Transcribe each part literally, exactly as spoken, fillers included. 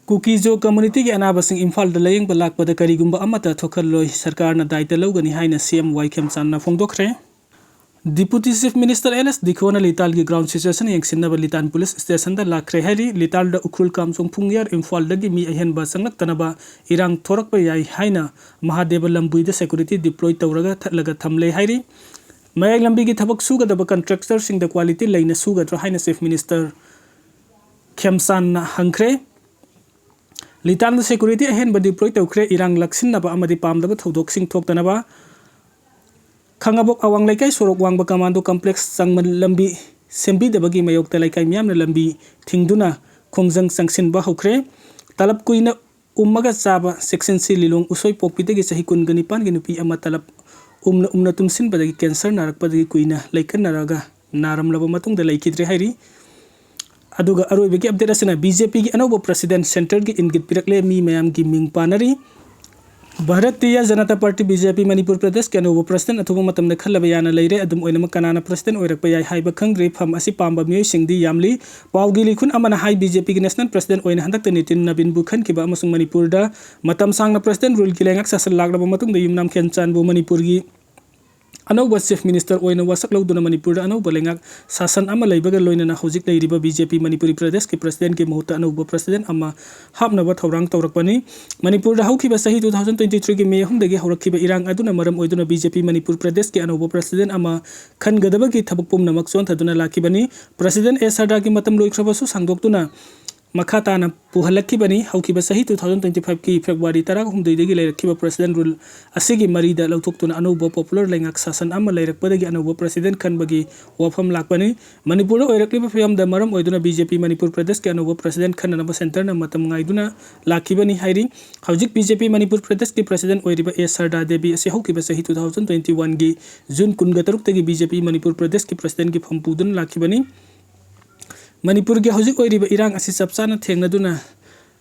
ꯀꯨꯀꯤ-ꯖꯣ ꯀꯝꯃ꯭ꯌꯨꯅꯤꯇꯤꯒꯤ ꯑꯅꯥꯕꯁꯤꯡ ꯏꯝꯐꯥꯜꯗ ꯂꯥꯌꯦꯡꯕ ꯂꯥꯛꯄꯗ ꯀꯔꯤꯒꯨꯝꯕ ꯑꯃꯠꯇ ꯊꯣꯛꯍꯜꯂꯣꯏ, ꯁꯔꯀꯥꯔꯅ ꯗꯥꯏꯇ ꯂꯧꯒꯅꯤ ꯍꯥꯏꯅ ꯁꯤ ꯑꯦꯝ ꯋꯥꯏ ꯈꯦꯝꯆꯥꯟꯅ ꯐꯣꯡꯗꯣꯛꯈ꯭ꯔꯦ꯫ ꯗꯤꯄꯨꯇꯤ ꯆꯤꯐ ꯃꯤꯅꯤꯁꯇꯔ ꯑꯦꯜ ꯑꯦꯁ ꯗꯤꯈꯣꯅ ꯂꯤꯇꯥꯜꯒꯤ ꯒ꯭ꯔꯥꯎꯟ ꯁꯤꯆꯨꯋꯦꯁꯟ ꯌꯦꯡꯁꯤꯟꯅꯕ ꯂꯤꯇꯥꯟ ꯄꯨꯂꯤꯁ ꯁ꯭ꯇꯦꯁꯟꯗ ꯂꯥꯛꯈ꯭ꯔꯦ ꯍꯥꯏꯔꯤ꯫ ꯂꯤꯇꯥꯜꯗ ꯎꯈ꯭ꯔꯨꯜ ꯀꯥꯝꯖꯣꯡ ꯐꯨꯡꯌꯥꯔ ꯏꯝꯐꯥꯜꯗꯒꯤ ꯃꯤ ꯑꯍꯦꯟꯕ ꯆꯪꯂꯛꯇꯅꯕ ꯏꯔꯥꯡ ꯊꯣꯔꯛꯄ ꯌꯥꯏ ꯍꯥꯏꯅ ꯃꯍꯥꯗꯦꯕ ꯂꯝꯕꯨꯏꯗ ꯁꯦꯀ꯭ꯌꯨꯔꯤꯇꯤ ꯗꯤꯄ꯭ꯂꯣꯏ ꯇꯧꯔꯒ ꯊꯠꯂꯒ ꯊꯝꯂꯦ ꯍꯥꯏꯔꯤ꯫ ꯃꯌꯥꯏ ꯂꯝꯕꯤꯒꯤ ꯊꯕꯛ ꯁꯨꯒꯗꯕ ꯀꯟꯇ꯭ꯔꯦꯛꯇꯔꯁꯤꯡꯗ ꯀ꯭ꯋꯥꯂꯤꯇꯤ ꯂꯩꯅ ꯁꯨꯒꯗ꯭ꯔꯥ ꯍꯥꯏꯅ ꯆꯤꯐ ꯃꯤꯅꯤꯁꯇꯔ ꯈꯦꯝꯆꯥꯟꯅ ꯍꯪꯈ꯭ꯔꯦ꯫ ꯂꯤꯇꯥꯟꯗ ꯁꯦꯀ꯭ꯌꯨꯔꯤꯇꯤ ꯑꯍꯦꯟꯕ ꯗꯤꯄ꯭ꯂꯣꯏ ꯇꯧꯈ꯭ꯔꯦ꯫ ꯏꯔꯥꯡ ꯂꯥꯛꯁꯤꯟꯅꯕ ꯑꯃꯗꯤ ꯄꯥꯝꯗꯕ ꯊꯧꯗꯣꯛꯁꯤꯡ ꯊꯣꯛꯇꯅꯕ ꯈꯥꯉꯕꯣꯛ ꯑꯋꯥꯡ ꯂꯩꯀꯥꯏ ꯁꯣꯔꯣꯛ ꯋꯥꯡꯃ ꯀꯃꯥꯟꯗꯣ ꯀꯝꯄ꯭ꯂꯦꯛꯁ ꯆꯪꯕ ꯂꯝꯕꯤ ꯁꯦꯝꯕꯤꯗꯕꯒꯤ ꯃꯥꯌꯣꯛꯇ ꯂꯩꯀꯥꯏ ꯃꯤꯌꯥꯝꯅ ꯂꯝꯕꯤ ꯊꯤꯡꯗꯨꯅ ꯈꯣꯡꯖꯪ ꯆꯪꯁꯤꯟꯕ ꯍꯧꯈ꯭ꯔꯦ꯫ ꯇꯂꯕ ꯀꯨꯏꯅ ꯎꯝꯃꯒ ꯆꯥꯕ ꯁꯦꯛꯁꯟ ꯁꯤ ꯂꯤꯂꯣꯡ ꯎꯁꯣꯏꯄꯣꯛꯄꯤꯗꯒꯤ ꯆꯍꯤ ꯀꯨꯟꯒ ꯅꯤꯄꯥꯟꯒꯤ ꯅꯨꯄꯤ ꯑꯃ ꯇꯂꯕ ꯎꯝꯅ ꯎꯝꯅ ꯇꯨꯝꯁꯤꯟꯕꯗꯒꯤ ꯀꯦꯟꯁꯔ ꯅꯥꯔꯛꯄꯗꯒꯤ ꯀꯨꯏꯅ ꯂꯩꯀꯠꯅꯔꯒ ꯅꯥꯔꯝꯂꯕ ꯃꯇꯨꯡꯗ ꯂꯩꯈꯤꯗ꯭ꯔꯦ ꯍꯥꯏꯔꯤ꯫ ꯑꯗꯨꯒ ꯑꯔꯣꯏꯕꯒꯤ ꯑꯞꯗꯦꯠ ꯑꯁꯤꯅ ꯕꯤ ꯖꯦ ꯄꯤꯒꯤ ꯑꯅꯧꯕ ꯄ꯭ꯔꯁꯤꯗꯦꯟ ꯁꯦꯟꯇꯔꯒꯤ ꯏꯪꯒꯤꯠ ꯄꯤꯔꯛꯂꯦ, ꯃꯤ ꯃꯌꯥꯝꯒꯤ ꯃꯤꯡ ꯄꯥꯟꯅꯔꯤ꯫ Bharatiya Janata party, B J ꯄꯤ, ꯃꯅꯤꯄꯨꯔ ꯄ꯭ꯔꯗꯦꯁꯀꯤ ꯑꯅꯧꯕ ꯄ꯭ꯔꯁꯤꯗꯦꯟ ꯑꯊꯨꯕ ꯃꯇꯝꯗ ꯈꯜꯂꯕ ꯌꯥꯅ ꯂꯩꯔꯦ꯫ ꯑꯗꯨꯝ ꯑꯣꯏꯅꯃꯛ ꯀꯅꯥꯅ ꯄ꯭ꯔꯁꯤꯗꯦꯟ ꯑꯣꯏꯔꯛꯄ ꯌꯥꯏ ꯍꯥꯏꯕ ꯈꯪꯗ꯭ꯔꯤ꯫ ꯐꯝ ꯑꯁꯤ ꯄꯥꯝꯕ ꯃꯤꯑꯣꯏꯁꯤꯡꯗꯤ ꯌꯥꯝꯂꯤ꯫ ꯄꯥꯎꯒꯤ ꯂꯤꯈꯨꯟ ꯑꯃꯅ ꯍꯥꯏ, ꯕꯤ ꯖꯦ ꯄꯤꯒꯤ ꯅꯦꯁꯅꯦꯜ ꯄ꯭ꯔꯁꯤꯗꯦꯟ ꯑꯣꯏꯅ ꯍꯟꯗꯛꯇ ꯅꯤꯇꯤꯟ ꯅꯕꯤꯟꯕꯨ ꯈꯟꯈꯤꯕ ꯑꯃꯁꯨꯡ ꯃꯅꯤꯄꯨꯔꯗ ꯃꯇꯝ ꯁꯥꯡꯅ ꯄ꯭ꯔꯁꯤꯗꯦꯟ ꯔꯨꯜꯒꯤ ꯂꯩꯉꯥꯛ ꯁꯥꯁꯟ ꯂꯥꯛꯂꯕ ꯃꯇꯨꯡꯗ ꯌꯨꯝꯅꯥꯝ ꯈꯦꯟꯆꯥꯟꯕꯨ ꯃꯅꯤꯄꯨꯔꯒꯤ ꯑꯅꯧꯕ ꯆꯤꯐ ꯃꯤꯅꯤꯁꯇꯔ ꯑꯣꯏꯅ ꯋꯥꯁꯛ ꯂꯧꯗꯨꯅ ꯃꯅꯤꯄꯨꯔꯗ ꯑꯅꯧꯕ ꯂꯩꯉꯥꯛ ꯁꯥꯁꯟ ꯑꯃ ꯂꯩꯕꯒ ꯂꯣꯏꯅꯅ ꯍꯧꯖꯤꯛ ꯂꯩꯔꯤꯕ ꯕꯤ ꯖꯦ ꯄꯤ ꯃꯅꯤꯄꯨꯔꯤ ꯄ꯭ꯔꯗꯦꯁꯀꯤ ꯄ꯭ꯔꯁꯤꯗꯦꯟꯒꯤ ꯃꯍꯨꯠꯇ ꯑꯅꯧꯕ ꯄ꯭ꯔꯁꯤꯗꯦꯟ ꯑꯃ ꯍꯥꯞꯅꯕ ꯊꯧꯔꯥꯡ ꯇꯧꯔꯛꯄꯅꯤ꯫ ꯃꯅꯤꯄꯨꯔꯗ ꯍꯧꯈꯤꯕ ꯆꯍꯤ two thousand twenty threeꯒꯤ ꯃꯦ ꯑꯍꯨꯝꯗꯒꯤ ꯍꯧꯔꯛꯈꯤꯕ ꯏꯔꯥꯡ ꯑꯗꯨꯅ ꯃꯔꯝ ꯑꯣꯏꯗꯨꯅ ꯕꯤ ꯖꯦ ꯄꯤ ꯃꯅꯤꯄꯨꯔ ꯄ꯭ꯔꯗꯦꯁꯀꯤ ꯑꯅꯧꯕ ꯄ꯭ꯔꯁꯤꯗꯦꯟ ꯑꯃ ꯈꯟꯒꯗꯕꯒꯤ ꯊꯕꯛ ꯄꯨꯝꯅꯃꯛ ꯆꯣꯟꯊꯗꯨꯅ ꯂꯥꯛꯈꯤꯕꯅꯤ꯫ ꯄ꯭ꯔꯁꯤꯗꯦꯟ ꯑꯦ ꯁꯔꯗꯥꯒꯤ ꯃꯇꯝ ꯂꯣꯏꯈ꯭ꯔꯕꯁꯨ ꯁꯥꯡꯗꯣꯛꯇꯨꯅ ꯃꯈꯥ ꯇꯥꯅ ꯄꯨꯍꯜꯂꯛꯈꯤꯕꯅꯤ꯫ ꯍꯧꯈꯤꯕ ꯆꯍꯤ two thousand twenty fiveꯀꯤ ꯐꯦꯕ꯭ꯔꯨꯋꯥꯔꯤ ꯇꯔꯥꯍꯨꯝꯗꯣꯏꯗꯒꯤ ꯂꯩꯔꯛꯈꯤꯕ ꯄ꯭ꯔꯁꯤꯗꯦꯟ ꯔꯨꯜ ꯑꯁꯤꯒꯤ ꯃꯔꯤꯗ ꯂꯧꯊꯣꯛꯇꯨꯅ ꯑꯅꯧꯕ ꯄꯣꯄꯨꯂꯔ ꯂꯩꯉꯥꯛ ꯁꯥꯁꯟ ꯑꯃ ꯂꯩꯔꯛꯄꯗꯒꯤ ꯑꯅꯧꯕ ꯄ꯭ꯔꯁꯤꯗꯦꯟ ꯈꯟꯕꯒꯤ ꯋꯥꯐꯝ ꯂꯥꯛꯄꯅꯤ꯫ ꯃꯅꯤꯄꯨꯔꯗ ꯑꯣꯏꯔꯛꯂꯤꯕ ꯐꯤꯕꯝꯗ ꯃꯔꯝ ꯑꯣꯏꯗꯨꯅ ꯕꯤ ꯖꯦ ꯄꯤ ꯃꯅꯤꯄꯨꯔ ꯄ꯭ꯔꯗꯦꯁꯀꯤ ꯑꯅꯧꯕ ꯄ꯭ꯔꯁꯤꯗꯦꯟ ꯈꯟꯅꯅꯕ ꯁꯦꯟꯇꯔꯅ ꯃꯇꯝ ꯉꯥꯏꯗꯨꯅ ꯂꯥꯛꯈꯤꯕꯅꯤ ꯍꯥꯏꯔꯤ꯫ ꯍꯧꯖꯤꯛ ꯕꯤ ꯖꯦ ꯄꯤ ꯃꯅꯤꯄꯨꯔ ꯄ꯭ꯔꯗꯦꯁꯀꯤ ꯄ꯭ꯔꯁꯤꯗꯦꯟ ꯑꯣꯏꯔꯤꯕ ꯑꯦ ꯁꯔꯗꯥ ꯗꯦꯕꯤ ꯑꯁꯤ ꯍꯧꯈꯤꯕ ꯆꯍꯤ two thousand twenty oneꯒꯤ ꯖꯨꯟ ꯀꯨꯟꯒ ꯇꯔꯨꯛꯇꯒꯤ ꯕꯤ ꯖꯦ ꯄꯤ ꯃꯅꯤꯄꯨꯔ ꯄ꯭ꯔꯗꯦꯁꯀꯤ ꯄ꯭ꯔꯁꯤꯗꯦꯟꯒꯤ ꯐꯝ ꯄꯨꯗꯨꯅ ꯂꯥꯛꯈꯤꯕꯅꯤ꯫ ꯃꯅꯤꯄꯨꯔꯒꯤ ꯍꯧꯖꯤꯛ ꯑꯣꯏꯔꯤꯕ ꯏꯔꯥꯡ ꯑꯁꯤ ꯆꯞ ꯆꯥꯅ ꯊꯦꯡꯅꯗꯨꯅ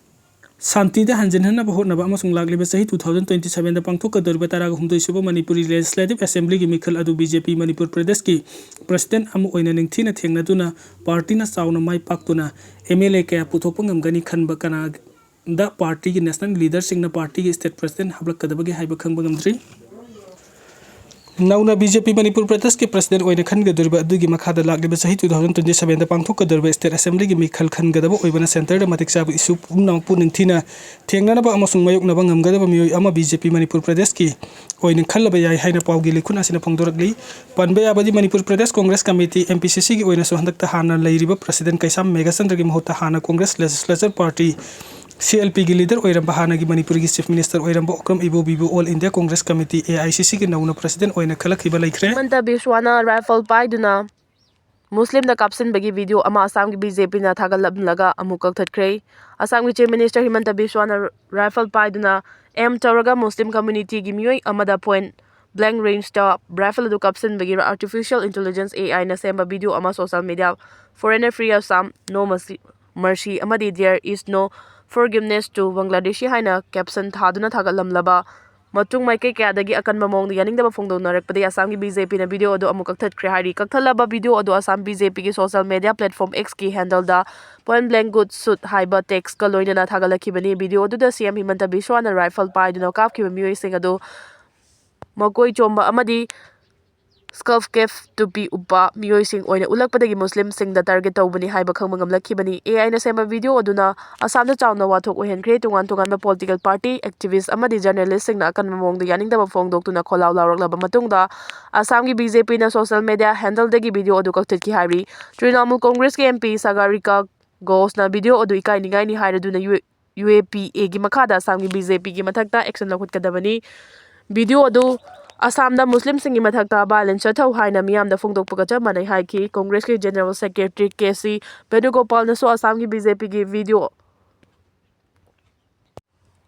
ꯁꯥꯟꯇꯤꯗ ꯍꯟꯖꯤꯟꯍꯟꯅꯕ ꯍꯣꯠꯅꯕ ꯑꯃꯁꯨꯡ ꯂꯥꯛꯂꯤꯕ ꯆꯍꯤ two thousand twenty sevenꯗ ꯄꯥꯡꯊꯣꯛꯀꯗꯧꯔꯤꯕ ꯇꯔꯥꯒ ꯍꯨꯝꯗꯣꯏ ꯁꯨꯕ ꯃꯅꯤꯄꯨꯔꯤ ꯂꯦꯖꯤꯁꯂꯦꯇꯤꯚ ꯑꯦꯁꯦꯝꯕ꯭ꯂꯤꯒꯤ ꯃꯤꯈꯜ ꯑꯗꯨ ꯕꯤ ꯖꯦ ꯄꯤ ꯃꯅꯤꯄꯨꯔ ꯄ꯭ꯔꯗꯦꯁꯀꯤ ꯄ꯭ꯔꯁꯤꯗꯦꯟ ꯑꯃ ꯑꯣꯏꯅ ꯅꯤꯡꯊꯤꯅ ꯊꯦꯡꯅꯗꯨꯅ ꯄꯥꯔꯇꯤꯅ ꯆꯥꯎꯅ ꯃꯥꯏ ꯄꯥꯛꯇꯨꯅ ꯑꯦꯝ ꯑꯦꯜ ꯑꯦ ꯀꯌꯥ ꯄꯨꯊꯣꯛꯄ ꯉꯝꯒꯅꯤ ꯈꯟꯕ ꯀꯅꯥ ꯗ ꯄꯥꯔꯇꯤꯒꯤ ꯅꯦꯁꯅꯦꯜ ꯂꯤꯗꯔꯁꯤꯡꯅ ꯄꯥꯔꯇꯤꯒꯤ ꯁ꯭ꯇꯦꯠ ꯄ꯭ꯔꯁꯤꯗꯦꯟꯠ ꯍꯥꯞꯂꯛꯀꯗꯕꯒꯦ ꯍꯥꯏꯕ ꯈꯪꯕ ꯉꯝꯗ꯭ꯔꯤ꯫ ꯅꯧꯅ ꯕꯤ ꯖꯦ ꯄꯤ ꯃꯅꯤꯄꯨꯔ ꯄ꯭ꯔꯗꯦꯁꯀꯤ ꯄ꯭ꯔꯁꯤꯗꯦꯟꯠ ꯑꯣꯏꯅ ꯈꯟꯒꯗꯧꯔꯤꯕ ꯑꯗꯨꯒꯤ ꯃꯈꯥꯗ ꯂꯥꯛꯂꯤꯕ ꯆꯍꯤ two thousand twenty sevenꯗ ꯄꯥꯡꯊꯣꯛꯀꯗꯧꯔꯤꯕ ꯁ꯭ꯇꯦꯠ ꯑꯦꯁꯦꯝꯕ꯭ꯂꯤꯒꯤ ꯃꯤꯈꯜ ꯈꯟꯒꯗꯕ ꯑꯣꯏꯕꯅ ꯁꯦꯟꯇꯔꯗ ꯃꯇꯤꯛ ꯆꯥꯕ ꯏꯁꯨ ꯄꯨꯝꯅꯃꯛꯄꯨ ꯅꯤꯡꯊꯤꯅ ꯊꯦꯡꯅꯅꯕ ꯑꯃꯁꯨꯡ ꯃꯥꯌꯣꯛꯅꯕ ꯉꯝꯒꯗꯕ ꯃꯤꯑꯣꯏ ꯑꯃ ꯕꯤ ꯖꯦ ꯄꯤ ꯃꯅꯤꯄꯨꯔ ꯄ꯭ꯔꯗꯦꯁꯀꯤ ꯑꯣꯏꯅ ꯈꯜꯂꯕ ꯌꯥꯏ ꯍꯥꯏꯅ ꯄꯥꯎꯒꯤ ꯂꯤꯈꯨꯟ ꯑꯁꯤꯅ ꯐꯣꯡꯗꯣꯔꯛꯂꯤ꯫ ꯄꯟꯕ ꯌꯥꯕꯗꯤ, Manipur Pradesh Congress committee, M P C C ꯒꯤ ꯑꯣꯏꯅꯁꯨ ꯍꯟꯗꯛꯇ ꯍꯥꯟꯅ ꯂꯩꯔꯤꯕ ꯄ꯭ꯔꯁꯤꯗꯦꯟꯠ ꯀꯩꯁꯥꯝ ꯃꯦꯘꯆꯟꯗ꯭ꯔꯒꯤ ꯃꯍꯨꯠꯇ ꯍꯥꯟꯅ Congress legislature party, C L P ꯒꯤ ꯂꯤꯗꯔ ꯑꯣꯏꯔꯝꯕ, ꯍꯥꯟꯅꯒꯤ ꯃꯅꯤꯄꯨꯔꯒꯤ ꯆꯤꯐ ꯃꯤꯅꯤꯁꯇꯔ ꯑꯣꯏꯔꯝꯕ ꯑꯣꯀ꯭ꯔꯝ ꯏꯕꯣꯕꯤꯕꯨ all India Congress committee, A I C C ꯒꯤ ꯅꯧꯅ ꯄ꯭ꯔꯁꯤꯗꯦꯟꯠ ꯑꯣꯏꯅ ꯈꯜꯂꯛꯈꯤꯕ ꯂꯩꯈ꯭ꯔꯦ꯫ ꯍꯤꯃꯟꯇ ꯕꯤꯁ꯭ꯋꯥꯅ ꯔꯥꯏꯐꯜ ꯄꯥꯏꯗꯨꯅ ꯃꯨꯁꯂꯤꯝꯗ ꯀꯥꯞꯁꯤꯟꯕꯒꯤ ꯚꯤꯗꯤꯑꯣ ꯑꯃ ꯑꯁꯥꯝꯒꯤ B J P ꯅ ꯊꯥꯒꯠꯂꯝꯂꯒ ꯑꯃꯨꯛ ꯀꯛꯊꯠꯈ꯭ꯔꯦ꯫ ꯑꯁꯥꯝꯒꯤ ꯆꯤꯐ ꯃꯤꯅꯤꯁꯇꯔ ꯍꯤꯃꯟꯇ ꯕꯤꯁ꯭ꯋꯥꯅ ꯔꯥꯏꯐꯜ ꯄꯥꯏꯗꯨꯅ ꯑꯦꯝ ꯇꯧꯔꯒ ꯃꯨꯁꯂꯤꯝ ꯀꯝꯃ꯭ꯌꯨꯅꯤꯇꯤꯒꯤ ꯃꯤꯑꯣꯏ ꯑꯃꯗ ꯄꯣꯏꯟꯠ ꯕ꯭ꯂꯦꯡ ꯔꯦꯟꯖꯇ ꯔꯥꯏꯐꯜ ꯑꯗꯨ ꯀꯥꯞꯁꯤꯟꯕꯒꯤ ꯑꯥꯔꯇꯤꯐꯤꯁꯤꯌꯦꯜ ꯏꯟꯇꯦꯂꯤꯖꯦꯟꯁ, A I ꯅ ꯁꯦꯝꯕ ꯚꯤꯗꯤꯑꯣ ꯑꯃ social media Foreigner Free Assam, No Mercy, Mercy ꯑꯃꯗꯤ There Is No Forgiveness to Bangladeshi ꯍꯥꯏꯅ ꯀꯦꯞꯁꯟ ꯊꯥꯗꯨꯅ ꯊꯥꯒꯠꯂꯝꯂꯕ ꯃꯇꯨꯡ, ꯃꯥꯏꯀꯩ ꯀꯌꯥꯗꯒꯤ ꯑꯀꯟꯕ ꯃꯑꯣꯡꯗ ꯌꯥꯅꯤꯡꯗꯕ ꯐꯣꯡꯗꯣꯛꯅꯔꯛꯄꯗꯒꯤ ꯑꯁꯥꯝꯒꯤ B J P ꯅ ꯚꯤꯗꯤꯑꯣ ꯑꯗꯨ ꯑꯃꯨꯛ ꯀꯛꯊꯠꯈ꯭ꯔꯦ ꯍꯥꯏꯔꯤ꯫ ꯀꯛꯊꯠꯂꯕ ꯚꯤꯗꯤꯑꯣ ꯑꯗꯨ ꯑꯁꯥꯝ B J P ꯒꯤ ꯁꯣꯁꯤꯌꯦꯜ ꯃꯤꯗꯤꯌꯥ ꯄ꯭ꯂꯦꯠꯐꯣꯔꯝ X ꯀꯤ ꯍꯦꯟꯗꯜꯗ "Point Blank Good Shoot" ꯍꯥꯏꯕ ꯇꯦꯛꯁꯀ ꯂꯣꯏꯅꯅ ꯊꯥꯒꯠꯂꯛꯈꯤꯕꯅꯤ꯫ ꯚꯤꯗꯤꯑꯣ ꯑꯗꯨꯗ C M ꯍꯤꯃꯟꯇ ꯕꯤꯁ꯭ꯋꯥꯅ ꯔꯥꯏꯐꯜ ꯄꯥꯏꯗꯨꯅ ꯀꯥꯞꯈꯤꯕ ꯃꯤꯑꯣꯏꯁꯤꯡ ꯑꯗꯨ ꯃꯀꯣꯏ ꯆꯣꯝꯕ ꯑꯃꯗꯤ ꯁ꯭ꯀꯜꯐ ꯀꯦꯞ ꯇꯨꯄꯤ ꯎꯞꯄ ꯃꯤꯑꯣꯏꯁꯤꯡ ꯑꯣꯏꯅ ꯎꯠꯂꯛꯄꯗꯒꯤ ꯃꯨꯁꯂꯤꯝꯁꯤꯡꯗ ꯇꯥꯔꯒꯦꯠ ꯇꯧꯕꯅꯤ ꯍꯥꯏꯕ ꯈꯪꯕ ꯉꯝꯂꯛꯈꯤꯕꯅꯤ꯫ A I ꯅ ꯁꯦꯝꯕ ꯚꯤꯗꯤꯑꯣ ꯑꯗꯨꯅ ꯑꯁꯥꯝꯗ ꯆꯥꯎꯅ ꯋꯥꯊꯣꯛ ꯑꯣꯏꯍꯟꯈ꯭ꯔꯦ꯫ ꯇꯣꯉꯥꯟ ꯇꯣꯉꯥꯟꯕ ꯄꯣꯂꯤꯇꯤꯀꯦꯜ ꯄꯥꯔꯇꯤ, ꯑꯦꯛꯇꯤꯚꯤꯁ꯭ꯠ ꯑꯃꯗꯤ ꯖꯔꯅꯦꯂꯤꯁ꯭ꯠꯁꯤꯡꯅ ꯑꯀꯟꯕ ꯃꯑꯣꯡꯗ ꯌꯥꯅꯤꯡꯗꯕ ꯐꯣꯡꯗꯣꯛꯇꯨꯅ ꯈꯣꯜꯂꯥꯎ ꯂꯥꯎꯔꯛꯂꯕ ꯃꯇꯨꯡꯗ ꯑꯁꯥꯝꯒꯤ B J P ꯅ ꯁꯣꯁꯤꯌꯦꯜ ꯃꯤꯗꯤꯌꯥ ꯍꯦꯟꯗꯜꯗꯒꯤ ꯚꯤꯗꯤꯑꯣ ꯑꯗꯨ ꯀꯛꯊꯠꯈꯤ ꯍꯥꯏꯔꯤ꯫ ꯇ꯭ꯔꯤꯅꯥꯃꯨꯜ ꯀꯣꯡꯒ꯭ꯔꯦꯁꯀꯤ M P ꯁꯥꯒꯥꯔꯤꯀꯥ ꯘꯣꯁꯅ ꯚꯤꯗꯤꯑꯣ ꯑꯗꯨ ꯏꯀꯥꯏꯅꯤꯡꯉꯥꯏꯅꯤ ꯍꯥꯏꯔꯗꯨꯅ U-, U A P A ꯒꯤ ꯃꯈꯥꯗ ꯑꯁꯥꯝꯒꯤ B J P ꯒꯤ ꯃꯊꯛꯇ ꯑꯦꯛꯁꯟ ꯂꯧꯈꯠꯀꯗꯕꯅꯤ꯫ ꯚꯤꯗꯤꯑꯣ ꯑꯗꯨ ꯑꯁꯥꯝꯗ ꯃꯨꯁꯂꯤꯝꯁꯤꯡꯒꯤ ꯃꯊꯛꯇ ꯚꯥꯏꯑꯣꯂꯦꯟꯁ ꯆꯠꯊꯧ ꯍꯥꯏꯅ ꯃꯤꯌꯥꯝꯗ ꯐꯣꯡꯗꯣꯛꯄꯒ ꯆꯞ ꯃꯥꯟꯅꯩ ꯍꯥꯏꯈꯤ꯫ ꯀꯣꯡꯒ꯭ꯔꯦꯁꯀꯤ ꯖꯦꯅꯔꯦꯜ ꯁꯦꯀ꯭ꯔꯦꯇꯔꯤ K C ꯚꯦꯅꯨꯒꯣꯄꯥꯜꯅꯁꯨ ꯑꯁꯥꯝꯒꯤ B J P ꯒꯤ ꯚꯤꯗꯤꯑꯣ